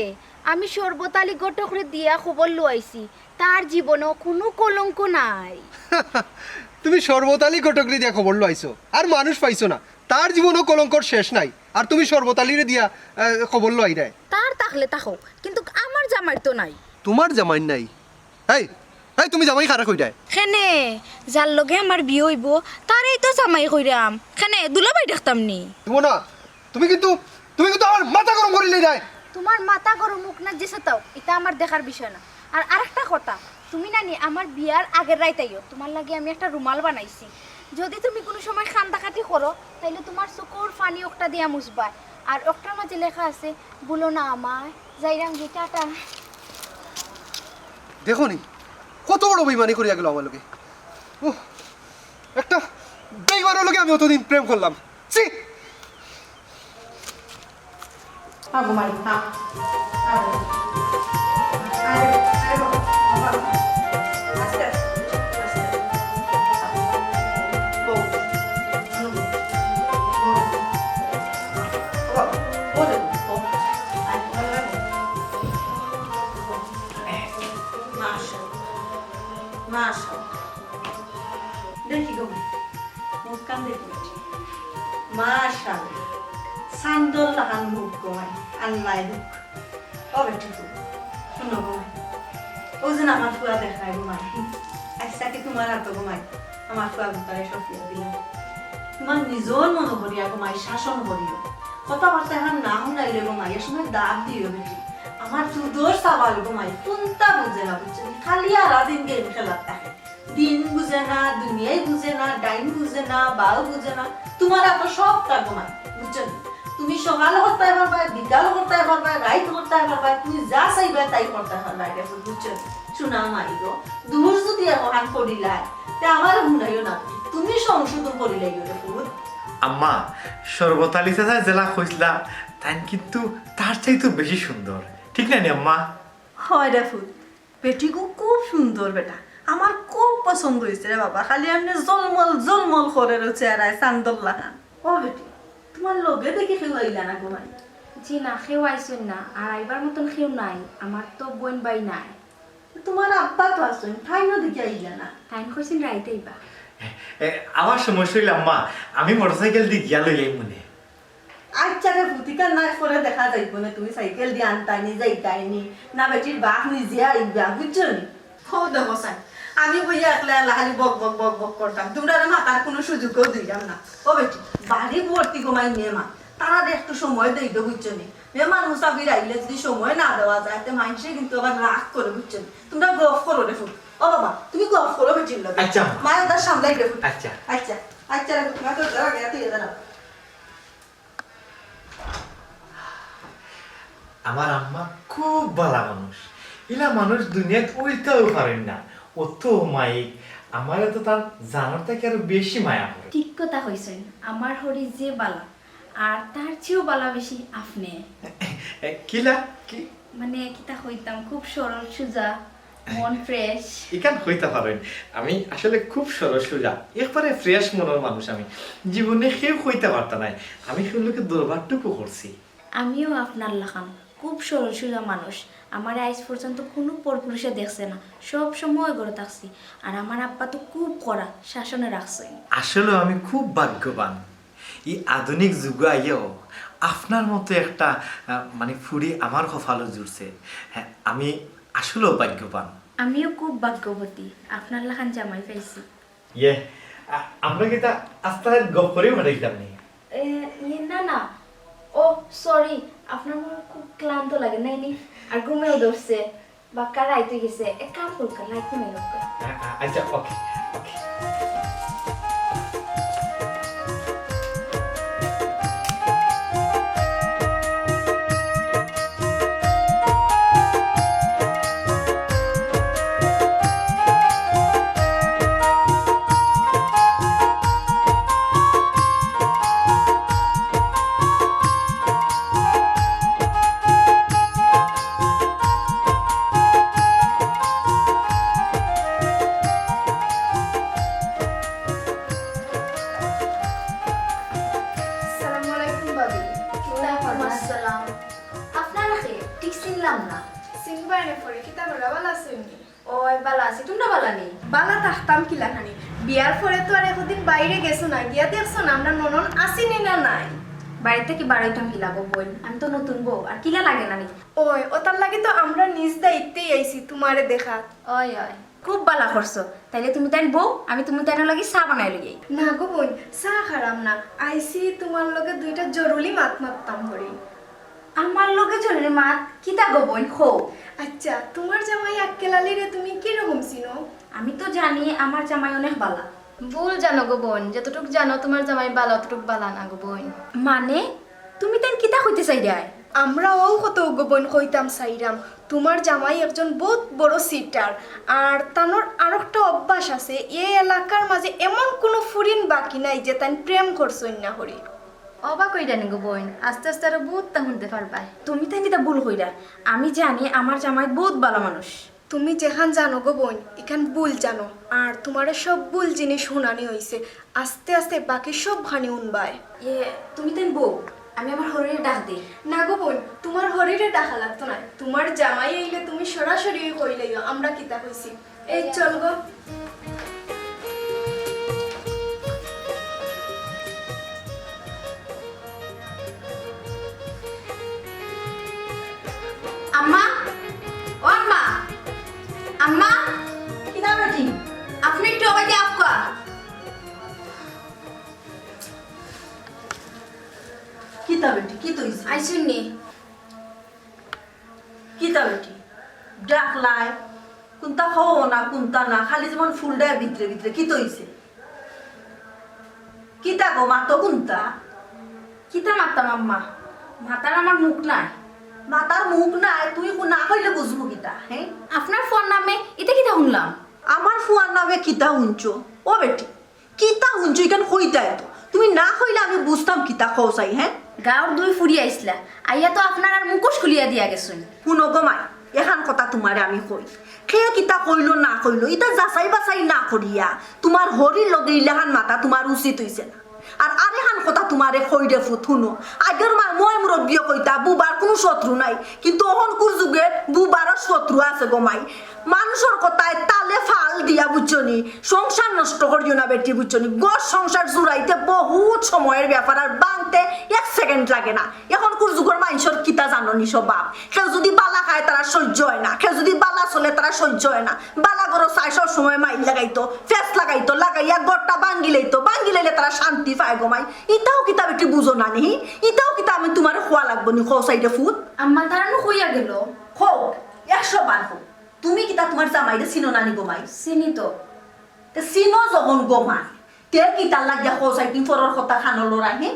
আমি শরবত আলী ঘটকরে দিয়া খবর লওয়াইছি, তার জীবনো কুনু কলঙ্ক নাই। তুমি শরবত আলী ঘটকরে দিয়া খবর লওয়াইছো, আর মানুষ পাইছো না? তার জীবনো কলঙ্কর শেষ নাই, আর তুমি শরবত আলীরে দিয়া, আহ, খবর লওয়াইরায়। তার থাকলে থাকউক, কিন্তু আমার জামাইর তো নাই। তুমার জামাইর নাই? এই, এই, তুমি জামাই কারে কইরায়? কেনে, যার লগে আমার বিয়া অইবো, তারেউ তো জামাই কইরাম। কেনে, দুলাভাই ডাকতাম নি? সুমনা, তুমি কিন্তু, তুমি কিন্তু আমার মাথা গরম করিলাইরায়। তুমার মাথা গরম অউক না যেছা থাকউক, ইতা আমার দেখার বিষয় না। আর আরেকটা কথা, তুমি নানি আমার বিয়ার আগের রাইত আইও, তুমার লাগি আমি একটা রুমাল বানাইছি। যদি তুমি কুনু সময় কান্দাকাটি করো, তাইলে তুমার চকুর পানি অকটা দিয়া মুছবায়। আর অকটার মাঝে লেখা আছে, "ভুলো না আমায়।" যাইরাম গি, টাটা। দেখো নি, কত বড় বেইমানি করিয়া গেল আমার লগে। উহ, একটা বেইমানর লগে আমি অতদিন প্রেম করলাম। ছি! আবু মালিক, হ্যাঁ। আরে, আরে, আরে বাবা, বাবা। আস্তে, আস্তে, আস্তে। বউ, বউ, বউ। বাবা, বউ রে, বউ। আয়, বউ রে, বউ। মাশাআল্লাহ, মাশাআল্লাহ। দেখি গো, মুখখান দেখি। মাশাআল্লাহ। চান্দর লাখান মুখ গো মাই, আল্লায় দুখ। ও বেটি গো, হুনো গো মাই। অউ যে আমার ফুয়া দেখরায় গো মাই। আইচ্ছা কি তুমার আতো গো মাই, আমার ফুয়া গুতারে সপিয়া দিলাম। তুমার নিজর মনো করিয়া গো মাই, শাসন করিও। কথাবার্তা এখান না হুনাইলে গো মাই, এ সময় দাব দিও বেটি। আমার দুধর সাবাল গো মাই, কুন্তা বুঝে না, বুঝছো নি? খালি হারা দিন গেম খেলাত থাকে। দিন বুঝে না, দুনিয়াই বুঝে না, ডাইন বুঝে না, বাউ বুঝে না। তুমার আতো সবতা গো মাই, বুঝছো নি? তুমি সকাল করতায় পারবায়, বিকাল করতায় পারবায়, রাইত করতায় পারবায়, তুমি যা চাইবায় তাই করতায় পারবায়, দেখো, বুঝছো নি? সোনা মাই গো, দুষ যদি একখান করিলায়, তে আমারে হুনাইও না, তুমি সংশোধন করিলাইও রে পুত। আম্মা, শরবত আলী চাচায় যেলা কইছলা, তাইন কিন্তু তার চাইতেও বেশি সুন্দর, ঠিক না নি আম্মা? হয় রে পুত, বেটিগু খুব সুন্দর বেটা, আমার খুব পছন্দ অইছে রে বাবা। খালি এমনে জলমল জলমল করের চেহারায়, চান্দর লাখান। ও বেটি, তুমার লগে দেখি কেউ আইলা না গো মাই? জি না, কেউ আইছইন না, আর আইবার মতন কেউ নাই। আমার তো বইন ভাই নাই। তুমার আব্বা তো আছইন, তাইনও দেখি আইলা না। তাইন কইছইন রাইত আইবা। এ, আমার সমস্যা অইলে আম্মা, আমি মোটরসাইকেল দি গিয়া লই আইমুনে। আইচ্ছা রে পুত, ইখান নায় পরে দেখা যাইবো নে, তুমি সাইকেল দি আনতায় নি, যাইতায় নি, না বেটির বাপ নিজে আইবা, বুঝছো নি? হো দেখো সাই, আমি বইয়া একলা একলা খালি বক বক বক বক করতাম, তুমরারে মাতার কুনু সুযোগও দিলাম না। ও বেটি, বাড়ি ভর্তি গো মাই মেহমান, তারারে একটু সময় দেইও, বুঝছো নি? মেহমান মুসাফির আইলে যদি সময় না দেওয়া যায়, তে মাইনষে কিন্তু আবার রাগ করে, বুঝছো নি? তুমরা গফ করো রে পুত। ও বাবা, তুমি গফ করো বেটির লগে। আইচ্ছা। মায় ওটা সামলাই রে পুত। আইচ্ছা। আইচ্ছা, আইচ্ছা রে পুত, মা তো যারা গেছে, এ যারা। আমার আম্মা খুব ভালা মানুষ। ইলা মানুষ দুনিয়াত অইতাও পারইন না। অত মাইক, আমারে তো তার জানর থাকি আরো বেশি মায়া করে। ঠিক কথা কইছইন, আমার হরি যে ভালা, আর তার চেয়েও ভালা বেশি আপনে। এ, কিলা? কি? মানে, কিতা কইতাম, খুব সরল সুজা। মন ফ্রেশ। ইখান কইতা পারইন, আমি আসলে খুব সরল সুজা, একবারে ফ্রেশ মনর মানুষ আমি। জীবনে কেউ কইতা পারতা নায় আমি কেউর লগে দরবারটুকু করছি। আমিও আপনার লাখান খুব সরল সুজা মানুষ। আমারে আইজ পর্যন্ত কুনু পরপুরুষে দেখছে না, সব সময় ঘরো থাকছি। আর আমার আব্বা তো খুব কড়া, শাসনে রাখছে। আসলে আমি খুব ভাগ্যবান, এই আধুনিক যুগে আইয়াও আপনার মতো একটা, আহ, মানে, ফুরি আমার কপালো জুটছে। হ্যাঁ, আমি আসলেও ভাগ্যবান। আমিও খুব ভাগ্যবতী, আপনার লাখান জামাই পাইছি। ইয়ে, আ-, আমরা কিতা আস্তা রাইত গপ করিও কাটাইতাম নি? এ, ইয়ে, না, না। ও, সরি, আপনার মনে হয় খুব ক্লান্ত লাগে, নাই নি? আর ঘুমেও ধরছে। বাক্কা রাইত অই গেছে। এক কাম করুক্কা, লাইট নিয়ে রক্কা। আ-, আ-, আচ্ছা, ওকে, ওকে। আসসালামু আলাইকুম ভাবি। ওয়ালাইকুম আসসালাম। আপনারা কে? ঠিক চিনলাম না। চিনবায় নে পরে, কিতা করা, ভালা আছইন নি? ওই, ভালা আছি, তুমরা ভালা নি? ভালা থাকতাম কিলাখানি? বিয়ার পরে তো আর একদিন বাইরে গেছো না, গিয়া দেখছো না আমরা ননদ আছি নি না নাই? বাড়িত থাকি বারইতাম কিলা গো বইন, আমি তো নতুন বউ, আর কিলা লাগে না নি? ওই, ওটার লাগি তো আমরা নিজ দায়িত্বেই আইছি তুমারে দেখাত। ওই, ওই। খুব ভালা করছো। তাইলে তুমি তাইন বউ, আমি তুমি তাইনর লাগি চা বানাই লই আই। না গো বইন, চা খাইরাম না। আইছি তুমার লগে দুইটা জরুরি মাত মাততাম করি। আমার লগে জরুরি মাত? কিতা গো বইন, কও। আচ্ছা, তুমার জামাই আক্কেল আলীরে তুমি কিরকম চিনো? আমি তো জানি আমার জামাই অনেক ভালা। ভুল জানো গো বইন, যতটুক জানো তুমার জামাই ভালা, অতটুক ভালা না গো বইন। মানে? তুমি তাইন কিতা কইতে চাইরায়? আমরা অউ কথা গো বইন কইতাম চাইরাম, তুমার জামাই একজন বউত বড় চিটার, আর তানর আরোকটা অভ্যাস আছে, এই এলাকার মাঝে এমন কুনু ফুরিন বাকি নাই যে তাইন প্রেম করছইন না করি। অবাক অইরায় নি গো বইন, আস্তে আস্তে আরো বউততা হুনতে পারবায়। তুমি তাইন ইতা ভুল কইরায়, আমি জানি আমার জামাই বউত ভালা মানুষ। তুমি যেখান জানো গো বইন, ইখান ভুল জানো, আর তুমারে সব ভুল জিনিস হুনানি অইছে। আস্তে আস্তে বাকি সবখানি হুনবায়। ইয়ে, তুমি তাইন বউ, আমি আমার হরিরে ডাক দেই। না গো বইন, তুমার হরিরে ডাকা লাগতো নায়। তুমার জামাই আইলে তুমি সরাসরি কইলাইও আমরা কিতা কইছি। এই চল গো। আম্মা, ও আম্মা, আম্মা। কিতা বেটি? আপনে একটু অবাইদি আউক্কা। কিতা বেটি, কিতা অইছে? আইছইন নি? কিতা বেটি? ডাকলায়, কুনতা কও না, কুনতা না, খালি যেমন ফুলডায় ভিতরে ভিতরে। কিতা অইছে? কিতা গো, মাতো কুনতা? কিতা মাততাম আম্মা? মাতার আমার মুখ নাই। মাতার মুখ নাই, তুই কু-, না কইলে বুঝমু কিতা, হে? আপনার ফুয়ার নামে ইতা কিতা হুনলাম? আমার ফুয়ার নামে কিতা হুনছো? ও বেটি, কিতা হুনছো, ইখান কইতায় তো। তুমি না কইলে আমি বুঝতাম কিতা কও চাই, হে? গাউর দুই ফুরি আইছলা, আইয়া তো আপনার আর মুখোশ খুলিয়া দিয়া গেছইন। হুনো গো মাই, এখান কথা তুমারে আমি কই। কে কিতা কইলো না কইলো, ইতা যাচাই বাছাই না করিয়া তুমার হরির লগে ইলাখান মাতা তুমার উচিত অইছে না। আর আরেকখান কথা তুমারে কইরে ফুত, হুনো, আগর মা-, ময় মুরব্বিয়ে কইতা, বুবার কুনু শত্রু নাই, কিন্তু অখনকুর যুগে বুবারও শত্রু আছে গো মাই। মানুষর কথায় তালে ফাল দিয়া, বুঝছো নি, সংসার নষ্ট করিও না বেটি, বুঝছো নি। ঘর সংসার জুড়াইতে বহুত সময়র ব্যাপার, আর ভাঙতে এক second লাগে না। অখনকুর যুগর মাইনষর কিতা জানো নি স্বভাব? কেউ যুদি ভালা খায়, তারা সইজ্য অয় না, কেউ যুদি ভালা চলে, তারা সইজ্য অয় না। ভালা ঘরো চায় সব সময় মাইর লাগাইতো, ফেছ লাগাইতো, লাগাইয়া ঘরটা ভাঙ্গিলাইতো, ভাঙ্গিলাইলে তারা শান্তি পায় গো মাই। ইতাও কিতা বেটি বুঝো না নি? ইতাও কিতা আমি তুমারে কওয়া লাগবো নি, কও চাইরে ফুত? আম্মা, তারা নু কইয়া গেল। কও, একশো বার কও। তুমি কিতা তুমার জামাইরে চিনো না নি গো মাই? চিনি তো। তে চিনো যখন গো মাই, তে কিতার লাগিয়া কও চাই তুমি পরর কথা কানো লড়াই, হে?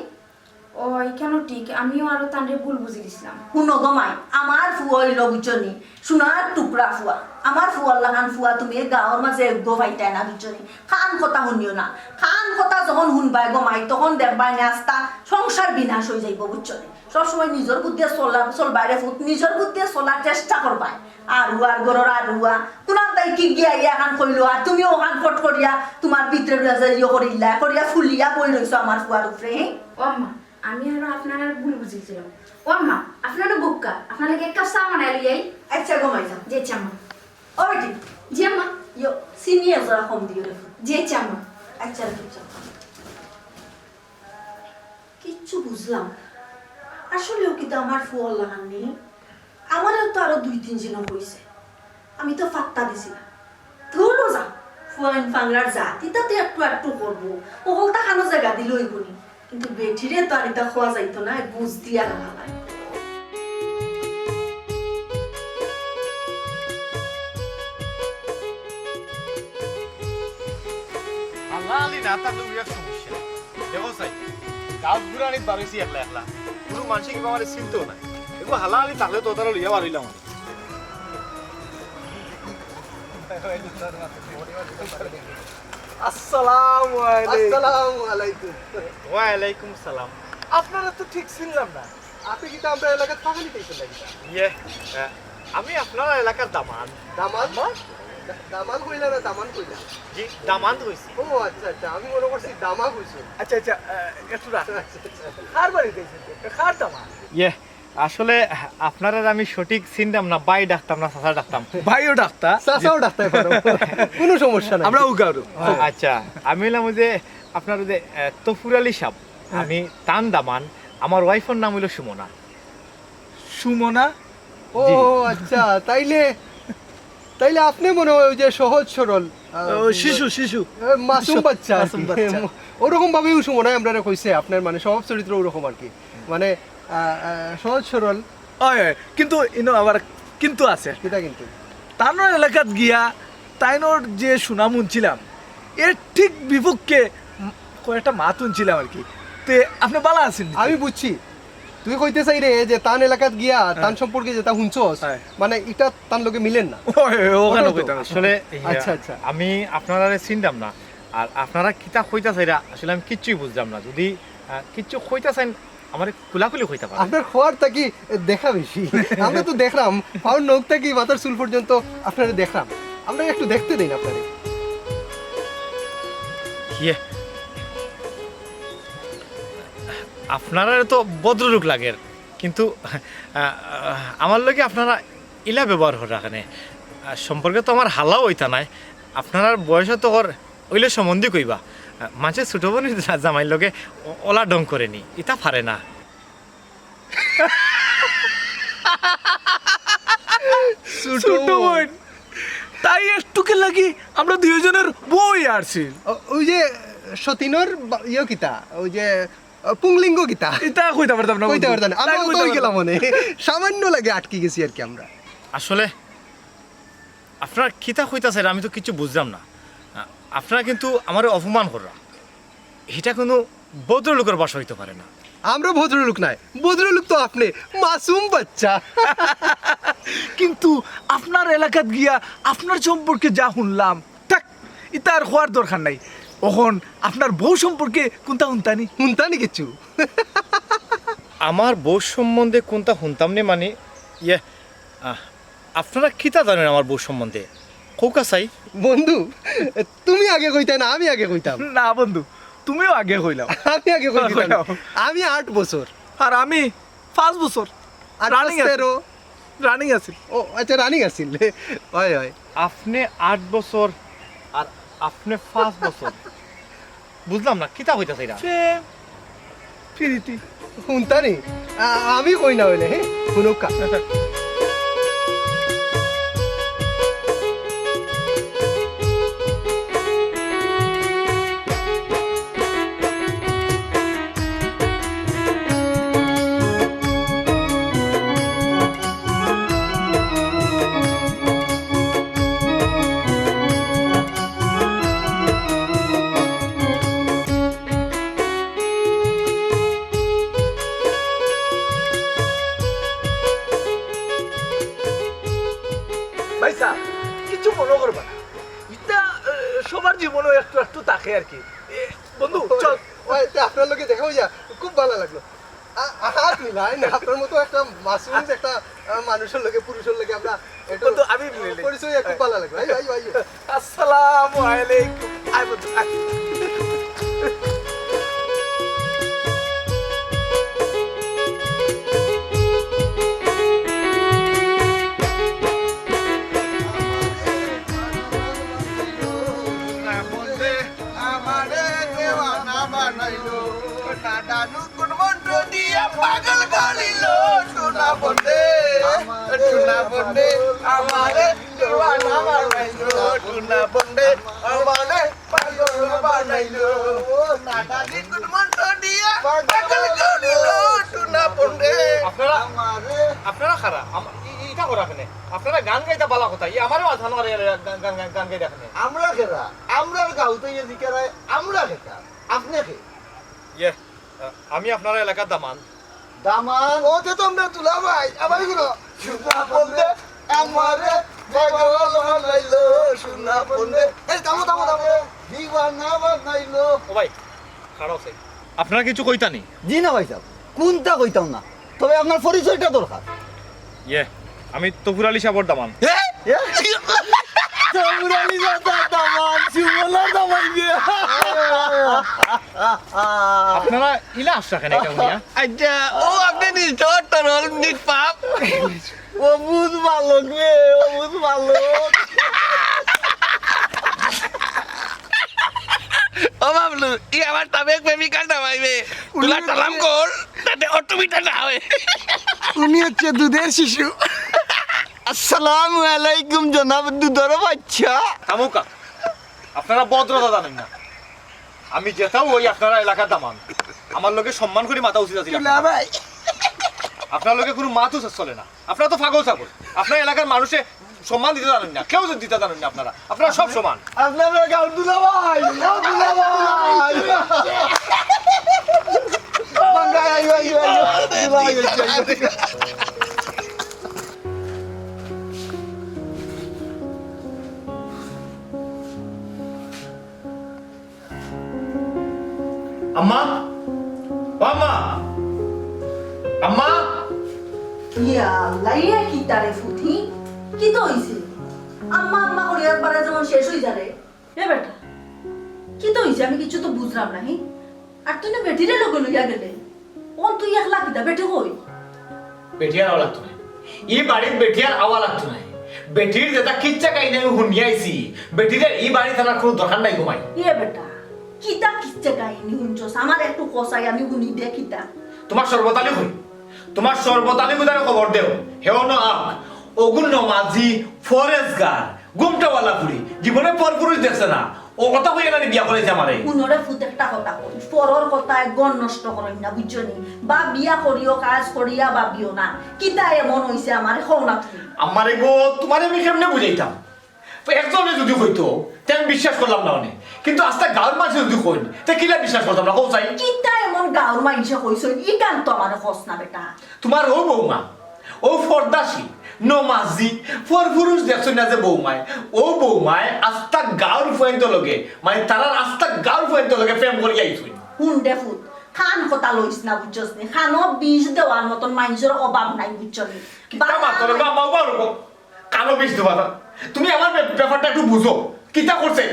ও, ইখানও ঠিক, আমিও আরো তানরে ভুল বুঝি দিছলাম। হুনো গো মাই, আমার ফুয়া অইলো, বুঝছো নি? সোনার টুকরা ফুয়া। আমার ফুয়ার লাখান ফুয়া তুমি এই গাঁওর মাঝে একগু পাইতায় না, বুঝছো নি? কান কথা হুনিও না। কান কথা যখন হুনবায় গো মাই, তখন দেখবায় নি আস্তা সংসার বিনাশ অইযাইবো, বুঝছো নি? সবসময় নিজর বুদ্ধিয়ে চলা, চলবায় রে ফুত, নিজর বুদ্ধিয়ে চলার চেষ্টা করবায়। আর হুয়ার ঘরর আর হুয়া, কুনান তাই কি গিয়া ইয়া কান কইলো, আর তুমিও অখান ফট করিয়া তুমার ভিতরে লইয়া যাই ইয়ে করিলা, করিয়া ফুলিয়া বই রইছো আমার ফুয়ার উপরে, হে? ও আম্মা, আমি আরো আপনারারে ভুল বুঝিলছিলাম। ও আম্মা, আপনে তো বোকা, আপনার লাগি এক কাপ চা বানাই লই আই। আচ্ছা গো মাই, যাও। জি আচ্ছা আম্মা। ও বেটি। জি আম্মা। ইয়ো, চিনি জরা কম দিও রে। জি আচ্ছা আম্মা। আচ্ছা রে, চুপ চুপ। কিচ্ছু বুঝলাম না। আসলেও কিতা আমার ফুয়ার লাখান নি? আমারেও তো আরো দুই তিন জনে কইছে, আমি তো পাত্তা দিছি না। ধুর যা, ফুয়াইন ফাংরার জাত, ইতা তো একটু একটু করবো, অকলতা খানো জাগা দিলে অইবো নি। কিন্তু বেটিরে তো আর ইতা কওয়া যাইতো না, বুঝ দিয়া রাখা লাগবো। হালালি না থাকলে অউ এক সমস্যা। দেখো চাই, গাঁও ঘুরানিত বারইছি একলা একলা, কুনু মানষে কিবা আমারে চিনতো না। এগু হালালি থাকলে তো তারা লইয়া বারইলাম। আসসালামু আলাইকুম। আসসালামু আলাইকুম। ওয়ালাইকুম সালাম। আপনারে তো ঠিক চিনলাম না। আপনে কিতা আমরার এলাকাত পাখালি পাইছইন না কিতা? ইয়ে, আহ, আমি আপনার এলাকার দামান। দামান? দামান? দা-, দামান কইলা না দামান কইলা? জি, দামান কইছি। ও আচ্ছা আচ্ছা, আমি মনে করছি দামা কইছো। আচ্ছা আচ্ছা, আহ, একটু রাখ। আচ্ছা আচ্ছা। কার বাড়িত আইছইন? কার দামান? ইয়ে, আসলে আপনারে আমি সঠিক চিনতাম না, ভাই ডাকতাম না চাচা ডাকতাম। ভাইও ডাকতা? চাচাও ডাকতায় পারো, কুনু সমস্যা নাই। আমরা উগারু। আচ্ছা, আমি অইলাম ওই যে আপনার ওই যে, আহ, তফুর আলী সাব, হ্যাঁ। আমি তান দামান, আমার ওয়াইফর নাম অইলো সুমনা। সুমনা? ও জি। আচ্ছা, তাইলে, তাইলে আপনে মনে হয় ওই যে সহজ সরল, আহ, ও, শিশু, শিশু। এ, মাসুম বাচ্চা আর কি। মাসুম বাচ্চা। ওরকম ভাবেই সুমনায় আমরারে কইছে, আপনার মানে স্বভাব চরিত্র ওরকম আর কি। মানে, আহ, আহ, সহজ সরল। অয়, অয়, কিন্তু ইনো আবার কিন্তু আছে। কিতা কিন্তু? তানর এলাকাত গিয়া তাইনর যে সুনাম হুনছিলাম, এর ঠিক বিপক্ষে উম, কয়েকটা মাত হুনছিলাম আর কি। তে আপনে ভালা আছইন নি? আমি বুঝছি। তুই কইতে চাইরে যে তান এলাকাত গিয়া তান হ্যাঁ। সম্পর্কে যেটা হুনছস, হ্যাঁ। মানে ইটা তান লগে মিলের না। ওই, ওই, ওখানে ওটাও তো। কইতাম। আসলে, ইয়া, আচ্ছা, আচ্ছা। আমি আপনারারে চিনতাম না। আর আপনারা কিতা কইতা চাইরা, আসলে আমি কিচ্ছুই বুঝলাম না। যদি, আহ, কিচ্ছু কইতা চাইন, আমারে খোলাখুলি কইতা পারেন। আপনার খোয়ার থাকি দেখা বেশি। আমরা তো দেখলাম, পাওর নখ থাকি মাথার চুল পর্যন্ত আপনারে দেখলাম। আমরা একটু দেখতে দেইন আপনারে। কিয়ে? আপনারারে তো ভদ্রলোক লাগের, কিন্তু, আহ, আহ, আমার লগে আপনারা ইলা ব্যবহার কররা কেনে? আহ, সম্পর্কে তো আমার হালাও অইতা নায়। আপনারার বয়স তো কর, অইলে সম্বন্ধী কইবা। আহ, মানষে ছোট বোনর জা-, জামাইর লগে অ-, অলা ঢং করে নি, ইতা পারে না। ছোট ছোট বোন। বোন। তাই একটুকে লাগি আমরা দুইজনের বউ আরছি। ও-, ওই যে সতীনর বা-, ইয়ে কিতা, ওই যে, আহ, পুংলিঙ্গ কিতা? ইতা কইতা পারতাম না, কইতা বন্ধু। পারতাম না। আমরা তাই তো কইতা ওই পারতাম গেলাম না। মানে। সামান্য লাগে আটকি গেছি আর কি আমরা। আসলে আপনারা কিতা কইতা চাইরা, আমি তো কিচ্ছু বুঝলাম না। আ-, আপনারা কিন্তু আমারে অপমান কররা। ইটা কুনু ভদ্রলোকর ভাষা অইতো পারে না। আমরা ভদ্রলোক নায়, ভদ্রলোক তো আপনে, মাসুম বাচ্চা। কিন্তু আপনার এলাকাত গিয়া আপনার সম্পর্কে যা হুনলাম, থাক, ইতা আর কওয়ার দরকার নাই। অখন আপনার বউ সম্পর্কে কুনতা হুনতানি? হুনতানি কিচ্ছু? আমার বউ সম্বন্ধে কুনতা হুনতাম নি মানে, ইয়ে, আহ, আপনারা কিতা জানইন আমার বউ সম্বন্ধে? কউক্কা চাই। বন্ধু, তুমি আগে কইতায় না, আমি আগে কইতাম। না বন্ধু, তুমিও আগে কইলাও। আমি আগে কইতাম। কইলাও। আমি আট বছর। আর আমি পাঁচ বছর। আট running আছে। তেরো। Running আছিল। ও, আচ্ছা, running আছিল। হয়, হয়। আপনে আট বছর আর আপনে পাঁচ বছর। বুঝলাম না, কিতা কইতা চাইরা? প্রেম, প্রীতি। হুনতানি? আ-, আমি কই না অইলে, হে? হুনউক্কা। আচ্ছা, কিছু মনো করবা না। ইটা, এ, সবার জীবনেও একটু একটু থাকে আর কি। এ, বন্ধু, চল। ওই, তে আপনার লগে দেখা অইয়া খুব ভালা লাগলো। আ-, আ-, হাত মিলাই না, আপনার মতো একটা মাসুম একটা, আ, মানুষের লগে, পুরুষের লগে আমরা একটু বন্ধু, আমি মিলাই। পরিচয় অইয়া খুব ভালা লাগলো। আইও, আইও, আইও। আসসালামু আলাইকুম। আয় বন্ধু, আয়। আমারে দেওয়ানা বানাইলো, না জানু কোন মন্ত্র দিয়া পাগল করিল, সোনা বন্দে, সোনা বন্দে, আমারে দেওয়ানা বানাইলো, সোনা বন্দে, আমারে পাগল বানাইলো, না জানি কোন মন্ত্র দিয়া পাগল করিল, সোনা বন্দে। আপনারা, আপনারা কারা? আম-, ই-, ইটা করা কেনে? আপনারা গান গাইতা ভালা কথা, ই আমারে মাথা মারে গান, গান, গান, গান গাইতা কেনে? আমরা কারা? আমরার গাউত ইয়া জিকারায় আমরা কারা? আপনে কে? ইয়ে, আ, আমি আপনারা এলাকার দামান। দামান? ও, তে তো আমরা দুলাভাই, আবার এগুলো। সোনা বন্দে, আমারে পাগল বানাইলো, সোনা বন্দে। এই, থামো, থামো, থামো। দিওয়ানা বানাইলো। ও ভাই, খাড়াও চাই। আপনারা কিছু কইতা নি? জি না ভাইসাব, কুনতা কইতাম না, তবে আপনার পরিচয়টা দরকার। ইয়ে, আমি তফুর আলী সাবর দামান। এ? এ? তফুর আলী সাবর দামান, সুমনর দামান গিয়া। আপনারা ইলা আশা কেনে এটা হুনিয়া? আচ্ছা, ও আপনি নিষ্ঠুর, তরল, নিষ্পাপ। ও বুঝ বালক রে, ও বুঝ বালক। ও বাবলু, ই আমার সাবেক প্রেমিকার দামাই বে। তুলা সালাম কর, তাতে অটুমিটা না হয়। উনি হচ্ছে দুধের শিশু। আসসালামু আলাইকুম জনাব দুধর বাচ্চা। থামুকা, আপনারা ভদ্রতা জানেন না। আমি যেটাও ওই আপনারা এলাকার দামান, আমার লগে সম্মান করি মাতা উচিত আছিল আপনারা। দুলাভাই। আপনার লগে কোনো মাতুস চলে না। আপনারা তো পাগল ছাগল। আপনার এলাকার মানুষে সম্মান দিতে জানেন না, কেউ দিতে জানেন না আপনারা। আপনারা সব সমান। আপনারা গাউর দুলাভাই, গাউর দুলাভাই। বাঙ্গাই, আইও, আইও, আইও। দুলাভাই, আইও, আইও। আম্মা, ও আম্মা, আম্মা। ইয়া আল্লাহ, ইয়া কিতা রে ফুতি? কিতা অইছে? আম্মা, আম্মা করিয়া একবারে যেমন শেষ অই যারে। এ বেটা, কিতা অইছে? আমি কিচ্ছু তো বুঝলাম না, হি? আর তুই না বেটিরে লগে লইয়া গেলে। অখন তুই একলা কিতা, বেটি কই? বেটি আর আওয়া লাগতো নায়। ই বাড়িত বেটি আর আওয়া লাগতো নায়। বেটির যেটা কিচ্ছা কাহিনী আমি হুনিয়া আইছি, বেটির ই বাড়িত আনার কোনো দরকার নাই গো মাই। এ বেটা, কিতা কিচ্ছা কাহিনী হুনছস? আমারে একটু কছাই, আমি হুনি দে কিতা। তোমার শরবত আলী কই? তোমার শরবত আলী গুদারে খবর দেও। হেও না আক, অগু নমাজি, ফরেজগার, ঘুমটাওয়ালা ফুড়ি, জীবনে পরপুরুষ দেখছে না। ও কথা কইয়া নানি বিয়া করাইছে আমারে। হুনো রে ফুত, একটা কথা কই, পরর কথায় ঘর নষ্ট করইন না, বুঝছো নি? বা বিয়া করিও, কাজ করিয়া বা বিয়া না। কিতা এমন অইছে আমারে কও না তুমি? আমারে গো, তোমারে আমি কেমনে বুঝাইতাম? একজনে যদি কইতো, তে আমি বিশ্বাস করলাম না অনে। কিন্তু আস্তা গাউর মানষে যদি কইন, তে কিলা বিশ্বাস করতাম না, কও চাই? কিতা এমন গাউর মানষে কইছইন, ইখান তো আমারে কছ না বেটা। তোমার অউ বৌমা, অউ ফর্দাশি, নমাজি, পরপুরুষ দেখছইন না যে বৌমায়, অউ বৌমায় আস্তা গাউর ফুয়াইন্তর লগে, মানে তারার আস্তা গাউর ফুয়াইন্তর লগে প্রেম করিয়া আইছইন। হুন দে ফুত, কান কথা লইস না, বুঝছস নি? কানো বিষ দেওয়ার মতন মানষর অভাব নাই, বুঝছস নি? কিতা মাতরে বা মাও বারো গো, কানো বিষ দেবা না। তুমি আমার ব্যাপ-, ব্যাপারটা একটু বুঝো, কিতা করছে?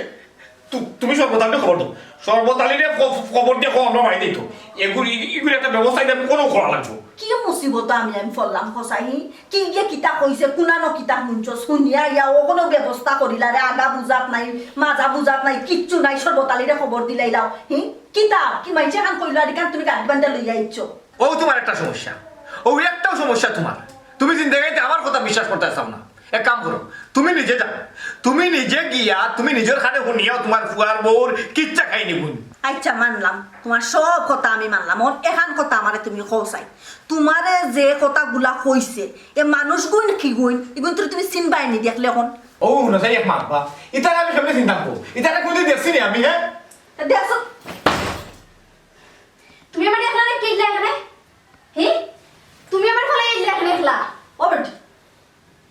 তু-, তুমি শরবত আলীরে খবর দেও। শরবত আলীরে খ-, খবর দিয়া কও আমরা বাড়িত আইতো। এগুর, ই-, ইগুর একটা ব্যবস্থা ইটা আমি কোনো করা লাগবো। কি মুসিবত আমি, আমি পড়লাম কছাই? হি? কি গিয়া কিতা কইছে, কুনানো কিতা হুনছস, হুনিয়া আইয়া অখনো ব্যবস্থা করিলা রে, আগা বুঝাত নাই, মাজা বুঝাত নাই, কিচ্ছু নাই, শরবত আলীরে খবর দিলাইলাও। হি? কিতা? কি মানষে কান কইলো আর ইখান তুমি গাড়ি বান্ধা লইয়া আইছো? অউ তোমার একটা সমস্যা, অউ একটাউ সমস্যা তোমার। তুমি জিন্দেগিতে আমার কথা বিশ্বাস করতায় চাও না। এক কাম করো, তুমি নিজে যাও, তুমি নিজে গিয়া তুমি নিজর কানে হুনিয়াও তোমার ফুয়ার বউর কিচ্ছা কাহিনী হুন। আচ্ছা, মানলাম, তোমার সব কথা আমি মানলাম। অখন এখান কথা আমারে তুমি কও চাই, তোমারে যে কথাগুলা কইছে, এ মানুষগুইন কিগুইন, ইগুইনতরে তুমি চিনবায় নি দেখলে অখন? অউ হুনো চাই এক মাত বা, ইতারে আমি কেমনে চিনতাম গো? ইতারে কোনদিন দেখছি নি আমি, হে? দেখছো? তুমি আমারে একলা রাখি আইলা এখানে? হে? তুমি আমারে ফালাই আইলা এখানে একলা? ও বেটি,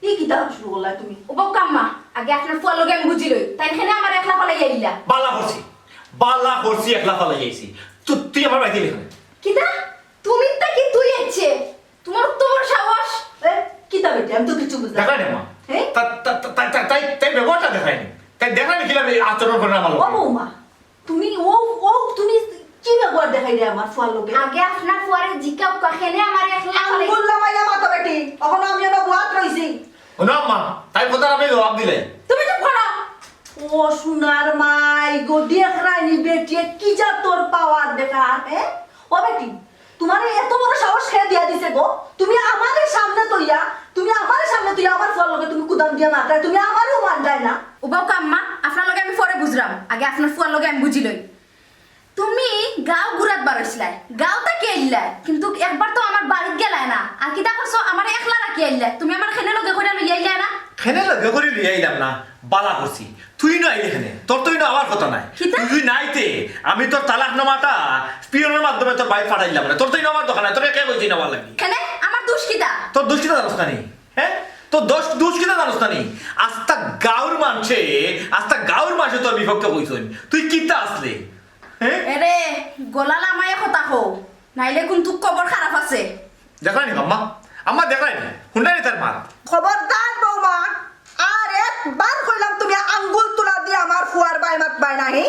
ই কিতা কিতা শুরু করলায় তুমি? ও বউকা আম্মা, আগে আপনার ফুয়ার লগে আমি বুঝি লই। তাইন কেনে আমারে একলা ফালাইয়া আইলা? বালা করছি, বালা করছি, একলা ফালাইয়া আইছি। তু-, তুই আমার বাড়িত আইলে কেনে? কিতা? তুমি তা কি তুই আইছে? তোমার তো বড় সাহস। এ, কিতা বেটি? আমি তো কিচ্ছু বুঝলাম না। দেখায় নি মা। হ্যাঁ? তা, তা, তা, তা, তাই, তাই ব্যবহারটা দেখায় নি। তাই দেখায় নি কিলা এই আচরণ করে আমার লগে। ও বৌমা, তুমি ও, ও তুমি কি ব্যবহার দেখাইরে আমার ফুয়ার লগে? আগে আপনার ফুয়ারে জিকাউক্কা কেনে আমারে একলা ফালাই আঙ্গুল লামাইয়া মাতো বেটি। অখনো আমি অনো বওয়াত রইছি। হুনো আম্মা, তাইর কথার আমি জবাব দিলাই। তুমি চুপ করো। ও সোনার মাই গো, দেখরায়নি বেটিয়ে কি জাতর পাওয়ার দেখা, হ্যাঁ? ও বেটি, তোমারে এত বড় সাহস কে দিয়া দিছে গো? তুমি আমারে সামনে থইয়া, তুমি আমারে সামনে থইয়া আমার ফুয়ার লগে তুমি কুদাম দিয়া মাতরায়, তুমি আমারেও মানরায় না। ও বউকা আম্মা, আপনার লগে আমি পরে বুঝরাম, আগে আপনার ফুয়ার লগে আমি বুঝি লই। তুমি গাঁও ঘুরাত বারইছলায়, গাঁও থাকি আইলায়, কিন্তু একবার তো আমার বাড়িত গেলায় না। আর কিতা করছো, আমারে একলা রাখি আইলায়। তুমি আমারে কেনে লগে করিয়া লইয়া আইলায় না? কেনে লগে করি লইয়া আইলাম না, বালা করছি। তুই না আইলে কেনে, তোর তো ইনো আওয়ার কথা নায়। কিতা? তুই যদি না আইতে, আমি তোর তালাকনামাটা পিয়নর মাধ্যমে তোর বাড়িত পাঠাইলাম না। তোর তো ইনো আওয়ার দরকার নায়, তোরে কে কইছে ইনো আওয়ার লাগি? কেনে? আমার দোষ কিতা? তোর দোষ কিতা জানোস না নি? হ্যাঁ? তোর দোষ, দোষ কিতা জানোস না নি? আস্তা গাঁওর মানষে, আস্তা গাঁওর মানষে তোর বিপক্ষে কইছইন। তুই কিতা আছলে? হ্যাঁ? এরে, গলা লামাইয়া কথা কও, নাইলে কিন্তু খবর খারাপ আছে। দেখরায়নি আম্মা? আম্মা দেখরায়নি? হুনরায়নি তার মাত? খবরদার বৌমা, আর একবার কইলাম তুমি আঙ্গুল তুলা দিয়া আমার ফুয়ার বায় মাতবায় না, হি?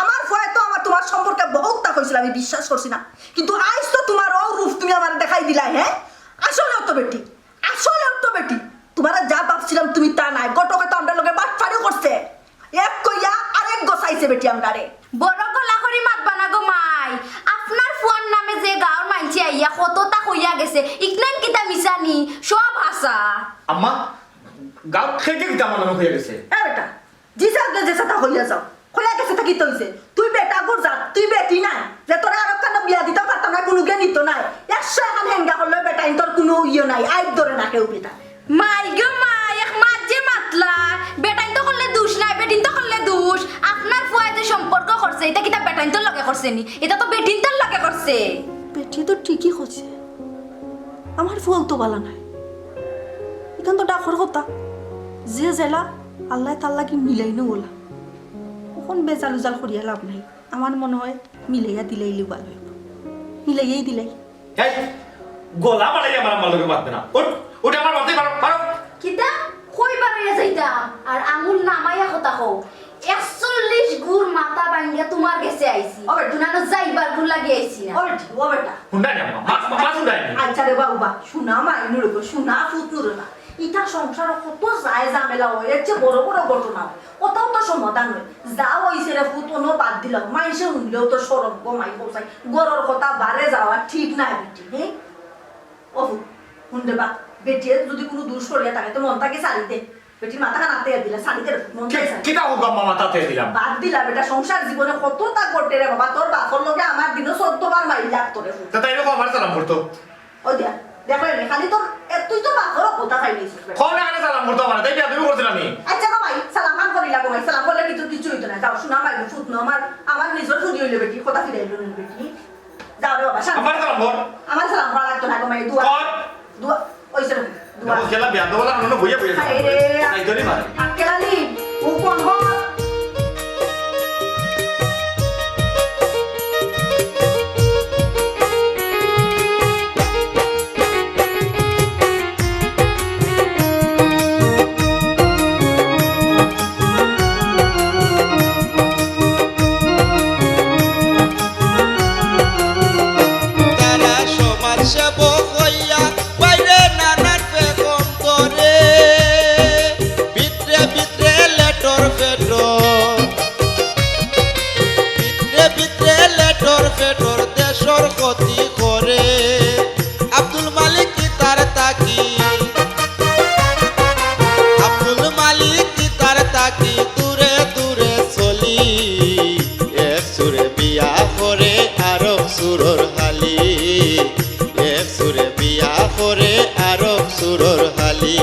আমার ফুয়ায় তো আমার তোমার সম্পর্কে বহুততা কইছিল, আমি বিশ্বাস করছি না। কিন্তু আইজ তো তোমার অউ রূপ তুমি আমারে দেখাই দিলায়, হ্যাঁ? আসলেও তো বেটি, আসলেও তো বেটি, তোমারে যা ভাবছিলাম তুমি তা নায়। ঘটকে তো আমরার লগে বাটপারি করছে। এক কইয়া আরেক গছাইছে বেটি আমরারে। বড় গলা করি মাতবা না গো মাই। আপনার ফুয়ার নামে যে গাঁওর মানষে আইয়া কততা কইয়া গেছে, ইখান কিতা মিছা নি? সব হাছা। আম্মা, গাঁওর কে কে কিতা আমার নামে কইয়া গেছে? এ বেটা, জি স্যার, যে স্যার তা কইয়া যাও। কইয়া গেছে তা কিতা অইছে? তুই বেটাগুর জাত, তুই বেটি নায়। যে তোরে আরক খানো বিয়া দিতাম পারতাম নায়, কুনু গে নিতো নায়। একশো এখান হেঙ্গা করলেও বেটাইন তোর কুনু ইয়ে নাই, আইব ধরে না কেউ বেটা। মাই গো মাই, এক মাত যে মাতলা, বেটাইন তো করলে দোষ নাই, বেটিন তো করলে দোষ। আপনার ফুয়ায় যে সম্পর্ক করছে, ইটা কিতা বেটাইন তোর লগে করছে নি? ইটা তো বেটিন তোর লগে করছে। বেটি তো ঠিকই করছে, আমার ফুয়াও তো বালা নায়। ইখান তো ডাকর কথা, যে যেলা আল্লায় তার লাগি মিলাইনউ অলা। অখন বেজাল উজাল করিয়া লাভ নাই, আমার মনো অয় মিলাইয়া দিলাইলেউ বালা অইবো। মিলাইয়াউ দিলাই। এই, গলা বাড়াইয়া আমার আম্মার লগে মাতবে না। উঠ, উঠ, আমার মাথায় মারো, মারো। কিতা? কই বারইয়া যাইতাম? আর আঙ্গুল নামাইয়া কথা কও। একচল্লিশ গুর মাথা ভাঙ্গিয়া তোমার গেছে আইছি। ও বেটা। দুনানো যাইবার গুর লাগি আইছি না। ও বেটা, ও বেটা। হুনরায়নি আম্মা, মা, মা, মা হুনরায়নি। আচ্ছা রে বাবা, সোনা মাই নুরো গো, সোনা ফুত নুরো না। ইতা সংসারো কত যায় ঝামেলা অয়, এর চেয়ে বড় বড় ঘটনা অয়। অতাও তো সমাধান অয়। যা অইছে রে ফুত, অনো বাদ দিলাও। মাইনষে হুনলেও তো শরম গো মাই, কও চাই। ঘরর কথা বারে যাওয়া ঠিক নায় বেটি, হে? ও ফুত, হুন রে বা, বেটিয়ে যদি কুনু দোষ করিয়া থাকে, তো মনটাকে ছাড়ি দে। বেটির মাথাখান আতে দিলা, ছাড়ি দে রে ফুত, মনটাকে ছাড়ি দে। কিতা অউক আম্মা, মাথা আতে দিলাম? বাদ দিলা বেটা, সংসার জীবনে কততা ঘটে রে বাবা, তোর বাপর লগে আমার দিনো চৌদ্দ বার মাইর লাগতো রে ফুত। তে তাইন কও আমারে সালাম করতো। ওই দেখ, দেখরায়নি, খালি তোর, এ, তুই তো বাপর কথা খাই নিছিস বেটা। কও না, আরে সালাম করতো আমারে, তাই বেয়াদবি করছিলাম আমি। আচ্ছা গো মাই, সালাম খান করিলা গো মাই, সালাম করলে কিন্তু কিচ্ছু অইতো না। যাও, সোনা মাই, ফুত নু আমার, আমার নিজর ফুত অইলে বেটি, কথা ফিরাইলো না বেটি। যাও রে বাবা, শান্তি। আমারে সালাম কর। আমারে সালাম করা লাগতো না গো মাই, দোয়া। কর। দোয়া, ওই সে দোয়া। দেখো, খেলা বেয়াদব অলা, আমরা বইয়া বইয়া হায় রে। আই ধরি মারে। আক্কেল আলী, ও কোন ঘর? তারা সমাজ সেবক হইয়া বাইরে নানান বেগম করে, ভিতরে ভিতরে লেটর ফেটর, ভিতরে ভিতরে লেটর ফেটর দেশর ক্ষতি করে। আব্দুল মালিক কিতার তাকি, আব্দুল মালিক কিতার তাকি দূরে দূরে চলি। এক সুরে বিয়া করে আরক সুরর হালি, এক সুরে বিয়া করে আরক সুরর হালি।